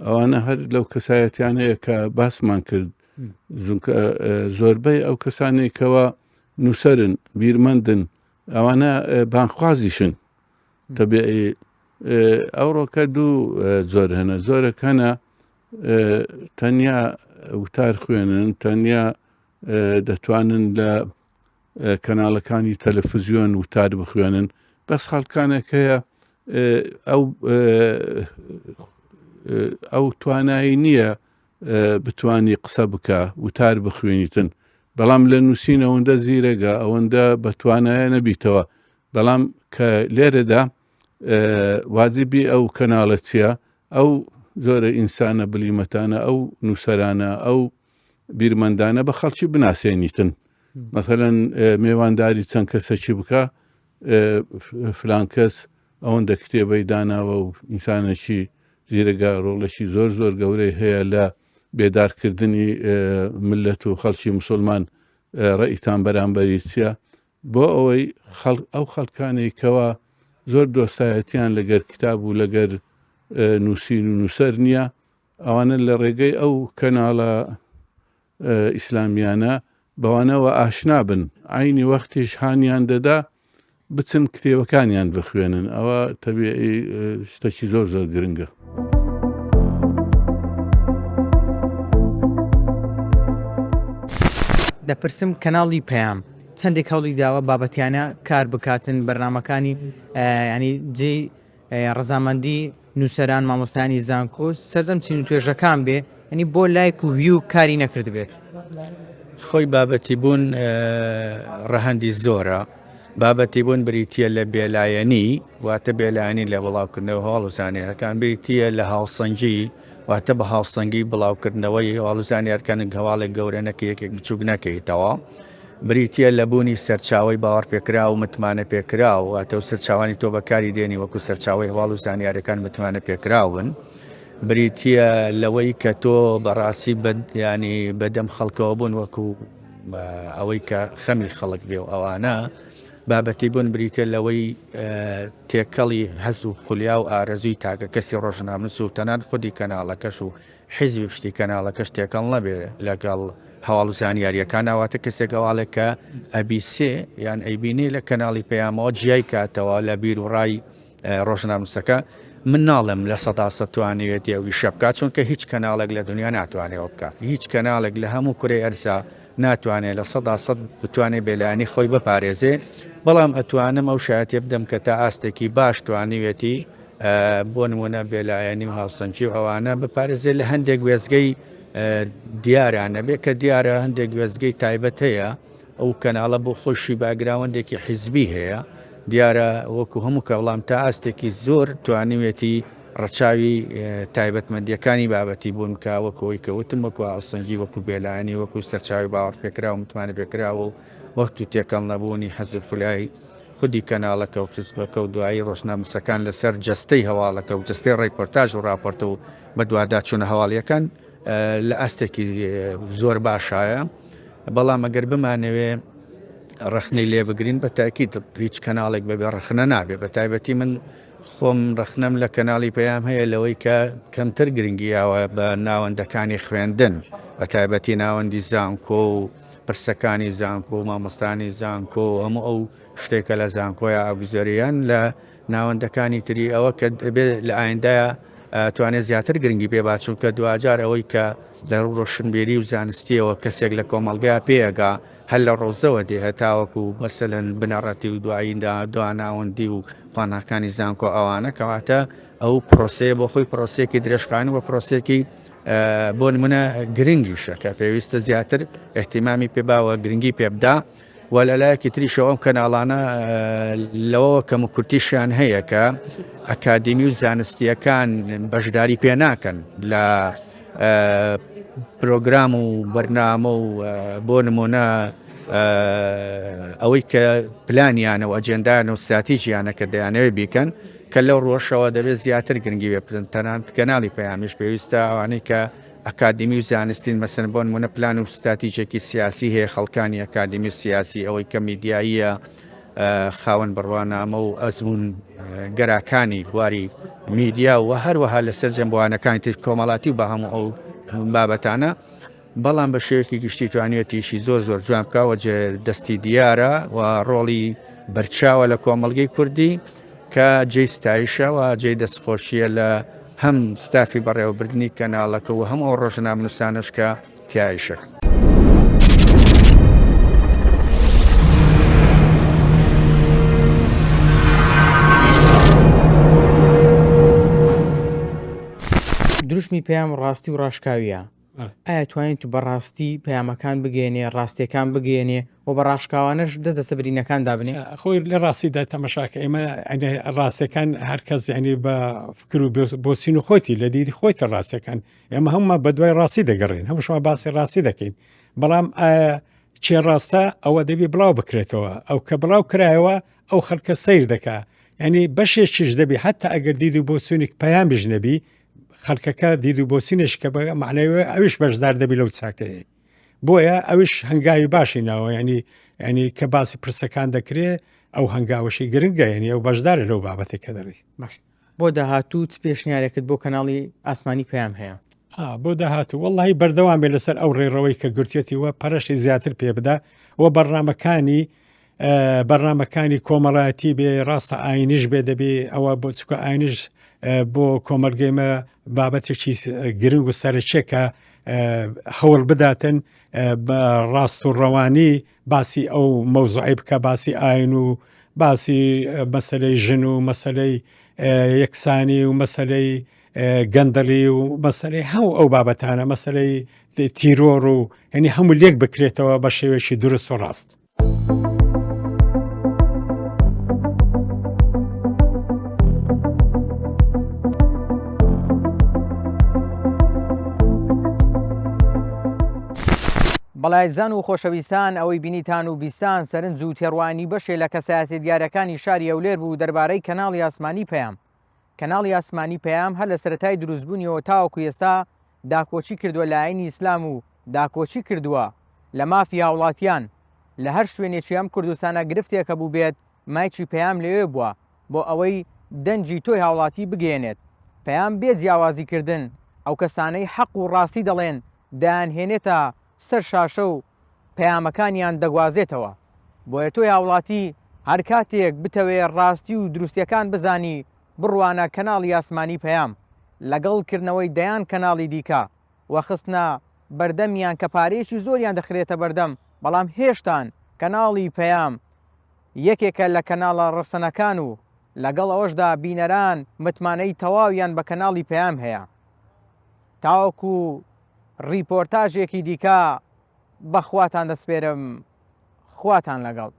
ئەوانە هەر لەو کەسایەتیانەیە کە باسمان کرد زونکە زۆربەی ئەو کەسانێک کەوا نووسەرن بیرمەندن ئەوانە بانخوازیشن تەبیعی ئەوڕۆکە دوو زۆر هەنە زۆرەک هەنە تەنیا وتار خوێنن تەنیا دەتوانن لە کەناڵەکانی تەلەفزیۆن وتار بخوێنن بەس خەڵکانێک هەیە ئەو ئەو توانایی نییە بتانی قسە بکە وتار بخوێنیتن بەڵام لە نووسین ئەوەندە زیرەگە ئەوەندە بەتوانایە نەبیتەوە بەڵام کە لێرەدا واجبی ئەو کەناڵە چییە ئەو زۆرە ئینسانە بلیمەتانە ئەو نووسەرانە ئەو بیرمەندانە بە خەڵکی بناسێنیتن مەثلەن مێوانداری چەند کەسەکی بکە فلان کەس ئەوەندە کتێبەی داناوە و ئینسانێکی زیرەگە ڕۆڵێکی زۆر زۆر گەورەی هەیە لە بێدارکردنی ملت و خەڵکی مسلمان ڕێیتان بەرامبەری چییە بۆ ئەوەی ئەو خەڵکانەی کەوا زۆر دۆستایەتیان لەگەر کتاب و لەگەر نووسین و نووسەر نییە ئەوانە لە ڕێگەی ئەو کەناڵە ئیسلامیانە بەوانەوە ئاشنا بن عەینی وەختیش هانیان دەدا بچن کتێبەکانیان بخوێنن ئەوە تەبیعی شتەکی زۆر زۆر گرنگە. دەپرسم کەناڵی پەیام. چەندێک هەوڵی داوە بابەتیانە کار بکاتن بەرنمەکانی ینی جێی ڕەزامەندی نووسەران مامۆستایانی زانکۆ سەرجەم چین و توێژەکان بێ ینی بۆ لایک و ڤیو کاری نەکردبێت. خۆی بابەتی بوون ڕەهەندی زۆرە بابەتی بوون بریتە لە بێلایەنی واتە بێلایەنی لە بڵاوکردنەوە هەواڵ و زانیارەکان بریتە لە هاوسەنگی واتە بە هاوسەنگی بڵاوکردنەوەی هەواڵ و زانیارەکان هەواڵێک گەورە نەکە یەکێک بچووک نەکەیتەوە. بریتییە لە بوونی سەرچاوەی باوەڕپێکراو و متمانەپێکراو، واتە و سەرچاوانی تۆ بەکاری دێنی وەکو سەرچاوەی هەواڵ و زانیاریەکان متمانەپێکراون، بریتییە لەوەی کە تۆ بەڕاستی بە ینی بەدەم خەڵکەوە بوون وەکو ئەوەی کە خەمی خەڵک بێ و ئەوانە بابەتی بوون بریتە لەوەی تێکەڵی هەز و خولیا و ئارەزووی تاکە کەسی ڕۆژنامەنووس و تەنان خودی کەناڵەکەش و حیزبی پشتی کەناڵەکەش تێکەڵ نەبێ لەگەڵ هەواڵ و زانیاریەکان واتە کەسێک هەواڵێک کە ئەبیسێ یان ئەیبینێ لە کەناڵی پەیامەوە جیای کاتەوە لە بیر و ڕای ڕۆژناموسەکە من ناڵێم لە سەدا سە توانیوێتی ئەو ئیشە بکات چونکە هیچ کەناڵێک لە دنیا ناتوانێەوە بکات هیچ کەناڵێک لە هەموو کورەی ئەرزا ناتوانێت 100% بتوانێت بێلایەنی خۆی بپارێزێ بەڵام ئەتوانم ئەو شایەتێ بدەم کە تا ئاستێکی باش توانیوێتی بۆ نمونە بێلایەنی و هاوسەنگی و ئەوانە بپارێزێ لە هەندێک وێزگەی دیارە نەبێ کە دیارە هەندێک وێزگەی تایبەت هەیە ئەو کەناڵە بۆ خۆشی باگراوەندێکی حیزبی هەیە دیارە وەکو هەموو کە بەڵام تا ئاستێکی زۆر توانیوێتی ڕەچاوی تایبەتمەندیەکانی بابەتی بوون کە وەکەوەی کە وتم وەکو هاوسەنگی وەکو بێلایەنی وەکو سەرچاوی باوەڕپێکرا و متمانە پێکراوە و وەخت و تێکەڵ نەبوونی حەز و خولای خودی کەناڵەکە و حیزبەکە و دوایی ڕۆژنامەنووسەکان لەسەر جەستەی هەواڵەکە و جەستەی ڕێپۆرتاژ و ڕاپۆرت و بەدواداچوونە هەواڵیەکان لە ئاستێکی زۆر باشایە بەڵام ئەگەر بمانەوێ ڕەخنەی لێ بگرین بە تاکیید هیچ کەناڵێک بەبێ ڕەخنە نابێ بە تایبەتی من خۆم ڕەخنەم لە کەناڵی پەیام هەیە لەوەی کە کەمتر گرنگیاوە بە ناوەندەکانی خوێندن بە تایبەتی ناوەندی زانکۆ و پرسەکانی زانکۆ و مامۆستانی زانکۆ و هەموو ئەو شتێکە لە زانکۆیا ئەگوزەریان لە ناوەندەکانی تری ئەوە کە دەبێت لە ئایندایە توانێت زیاتر گرنگی پێ با چونکە دواجار ئەوەی کە لە ڕۆشنبیری و زانستیەوە کەسێک لە کۆمەڵگا پێگا هەر لە ڕۆزەوە دێ هەتاوەکو مەسەلەن بنەڕەتی و دواییندا دواناوەندی و خواناکانی زانکۆ ئەوانە کەواتە ئەو پرۆسەیە بۆ خۆی پرۆسێکی درێژخان و پرۆسێکی بۆ نمونە گرنگیشە کە پێویستە زیاتر احتیمامی پێ باوە گرنگی پێ بدا و لە لایەکی تریشەوە ئەم کەناڵانە لەوەوە کەم و کورتیشیان هەیە کە ئەکادیمی و زانستیەکان بەشداری پێ ناکەن لە پرۆگرام و بەرنامە و بۆ نمونە ئەوەی کە پلانیانە و ئەجێندایان و ستراتیژیانە کە دەیانەوێت بیکەن کە لەو ڕۆشەوە دەبێت زیاتر گرنگی پێ بدەن تەنانەت کەناڵی پەیامیش پێویستە ئەوانەی کە ئەکادیمی و زانستین مەسەن بۆ نمونە پلان و ستراتیژێکی سیاسی هەیە خەڵکانی ئەکادیمی و سیاسی ئەوەی کە میدیاییە خاوەن بڕوانامە و ئەزمون گەراکانی بواری میدیا و هەروەها لە سەرجەم بوانەکانی تر کۆمەڵاتی و بە هەموو ئەو بابەتانە بەڵام بە شێوەیەکی گشتی توانیوێتیشی زۆر زۆر جوان بکا و جێ دەستی دیارە و ڕۆڵی بەرچاوە لە کۆمەڵگەی کوردی کە جێی ستایشە و جێی دەستخۆشیە لە هەم ستافی بەڕێوەبردنی کەناڵەکە و هەم ئەو ڕۆژنامەنووسانەش کە تیایشە. دروشمی پەیام ڕاستی و ڕاشکاویە ئایا توانیت بە ڕاستی پەیامەکان بگەیەنێ، ڕاستیەکان بگەیەنێ و بە ڕاشکاوانەش دەست لەسەر برینەکان دابنێ؟ خۆی لە ڕاستیدا تەمەشاکە ئێمە ڕاستەکان هەرکەس یعنی بە فکر و بۆچین و خۆیتی لە دیدی خۆیتە ڕاستەکان ئێمە هەموومان بە دوای ڕاستی دەگەڕێن هەمووشمان باسی ڕاستی دەکەین بەڵام ئایا چێ ڕاستە ئەوە دەبی بڵاو بکرێتەوە ئەو کە بڵاو کرایەوە ئەو خەڵکە سیر دەکا ینی بەشێکیش دەبی حتا ئەگەر دید و بۆچوونێک پەیامیش نەبی خەڵکەکە دید و بۆچینێش کە بە معناوێ ئەویش بەشدار دەبی لەو چاکەیە بۆیە ئەوش هەنگاوی باشی ناوە ینی ینی کە باسی پرسەکان دەکرێ ئەو هەنگاوەشی گرنگە ینی ئەو بەشدارە لەو بابەتێک کە دەڵی باش بۆ داهاتوو چ پێشنیارێکت بۆ کەناڵی ئاسمانی پەیام هەیە؟ بۆ داهاتوو وەڵی بەردەوام بێ لەسەر ئەو ڕێڕەوەی کە گرتێتی وە پەرشی زیاتر پێ بدا و بەرنمەکانی بەرنامەکانی کۆمەڵایەتی بێ ڕاستە ئاینیش بێ دەبێ ئەوە بۆ چکە ئاینیش بۆ کۆمەلگەیمە بابەتێکی گرنگ و سەرچێکە. هەوڵ بداتن بە ڕاست و ڕەوانی باسی ئەو مەوزوعی بکە باسی ئاین و باسی مەسلەی ژن و مەسلەی یەکسانی و مەسلەی گەندەڵی و مەسلەی هەموو ئەو بابەتانە مەسلەی تیرۆر و هەنی هەموو لێک بکرێتەوە بە شێوەیەکی دروست و ڕاست. بەڵایزان و خۆشەویستان ئەوەی بینیتان و بیستان سەرنج و تێڕوانی بەشێ لە کەسایەتیە دیارەکانی شاری هەولێر بوو دەربارەی کەناڵی ئاسمانی پەیام کەناڵی ئاسمانی پەیام هەر لە سەرەتای دروستبوونیەوە تاوەکو ئێستا داکۆکی کردووە لە ئاینی ئیسلام و داکۆکی کردووە لە مافی هاوڵاتیان، لە هەر شوێنێکی ئەم کوردستانە گرفتێک هەبووبێت مایکی پەیام لەوێ بووە بۆ ئەوەی دەنگی تۆی هاوڵاتی بگەیەنێت، پەیام بێ جیاوازی کردن ئەو کەسانەی حەق و ڕاستی دەڵێن دەیانهێنێتە سەر شاشە و پەیامەکانیان دەگوازێتەوە، بۆیە تۆی هاوڵاتی هەر کاتێک بتەوێ ڕاستی و دروستیەکان بزانی بڕوانە کەناڵی ئاسمانی پەیام، لەگەڵ کردنەوەی دەیان کەناڵی دیکە و خستنە بەردەمیان کە پارەیەکی زۆریان دەخرێتە بەردەم، بەڵام هێشتان کەناڵی پەیام یەکێکە لە کەناڵە ڕەسەنەکان و لەگەڵ ئەوەشدا بینەران متمانەی تەواویان بە کەناڵی پەیام هەیە. تاوەکو ڕیپۆرتاژێکی دیکە بە خواتان دەسپێرم، خواتان لەگەڵ.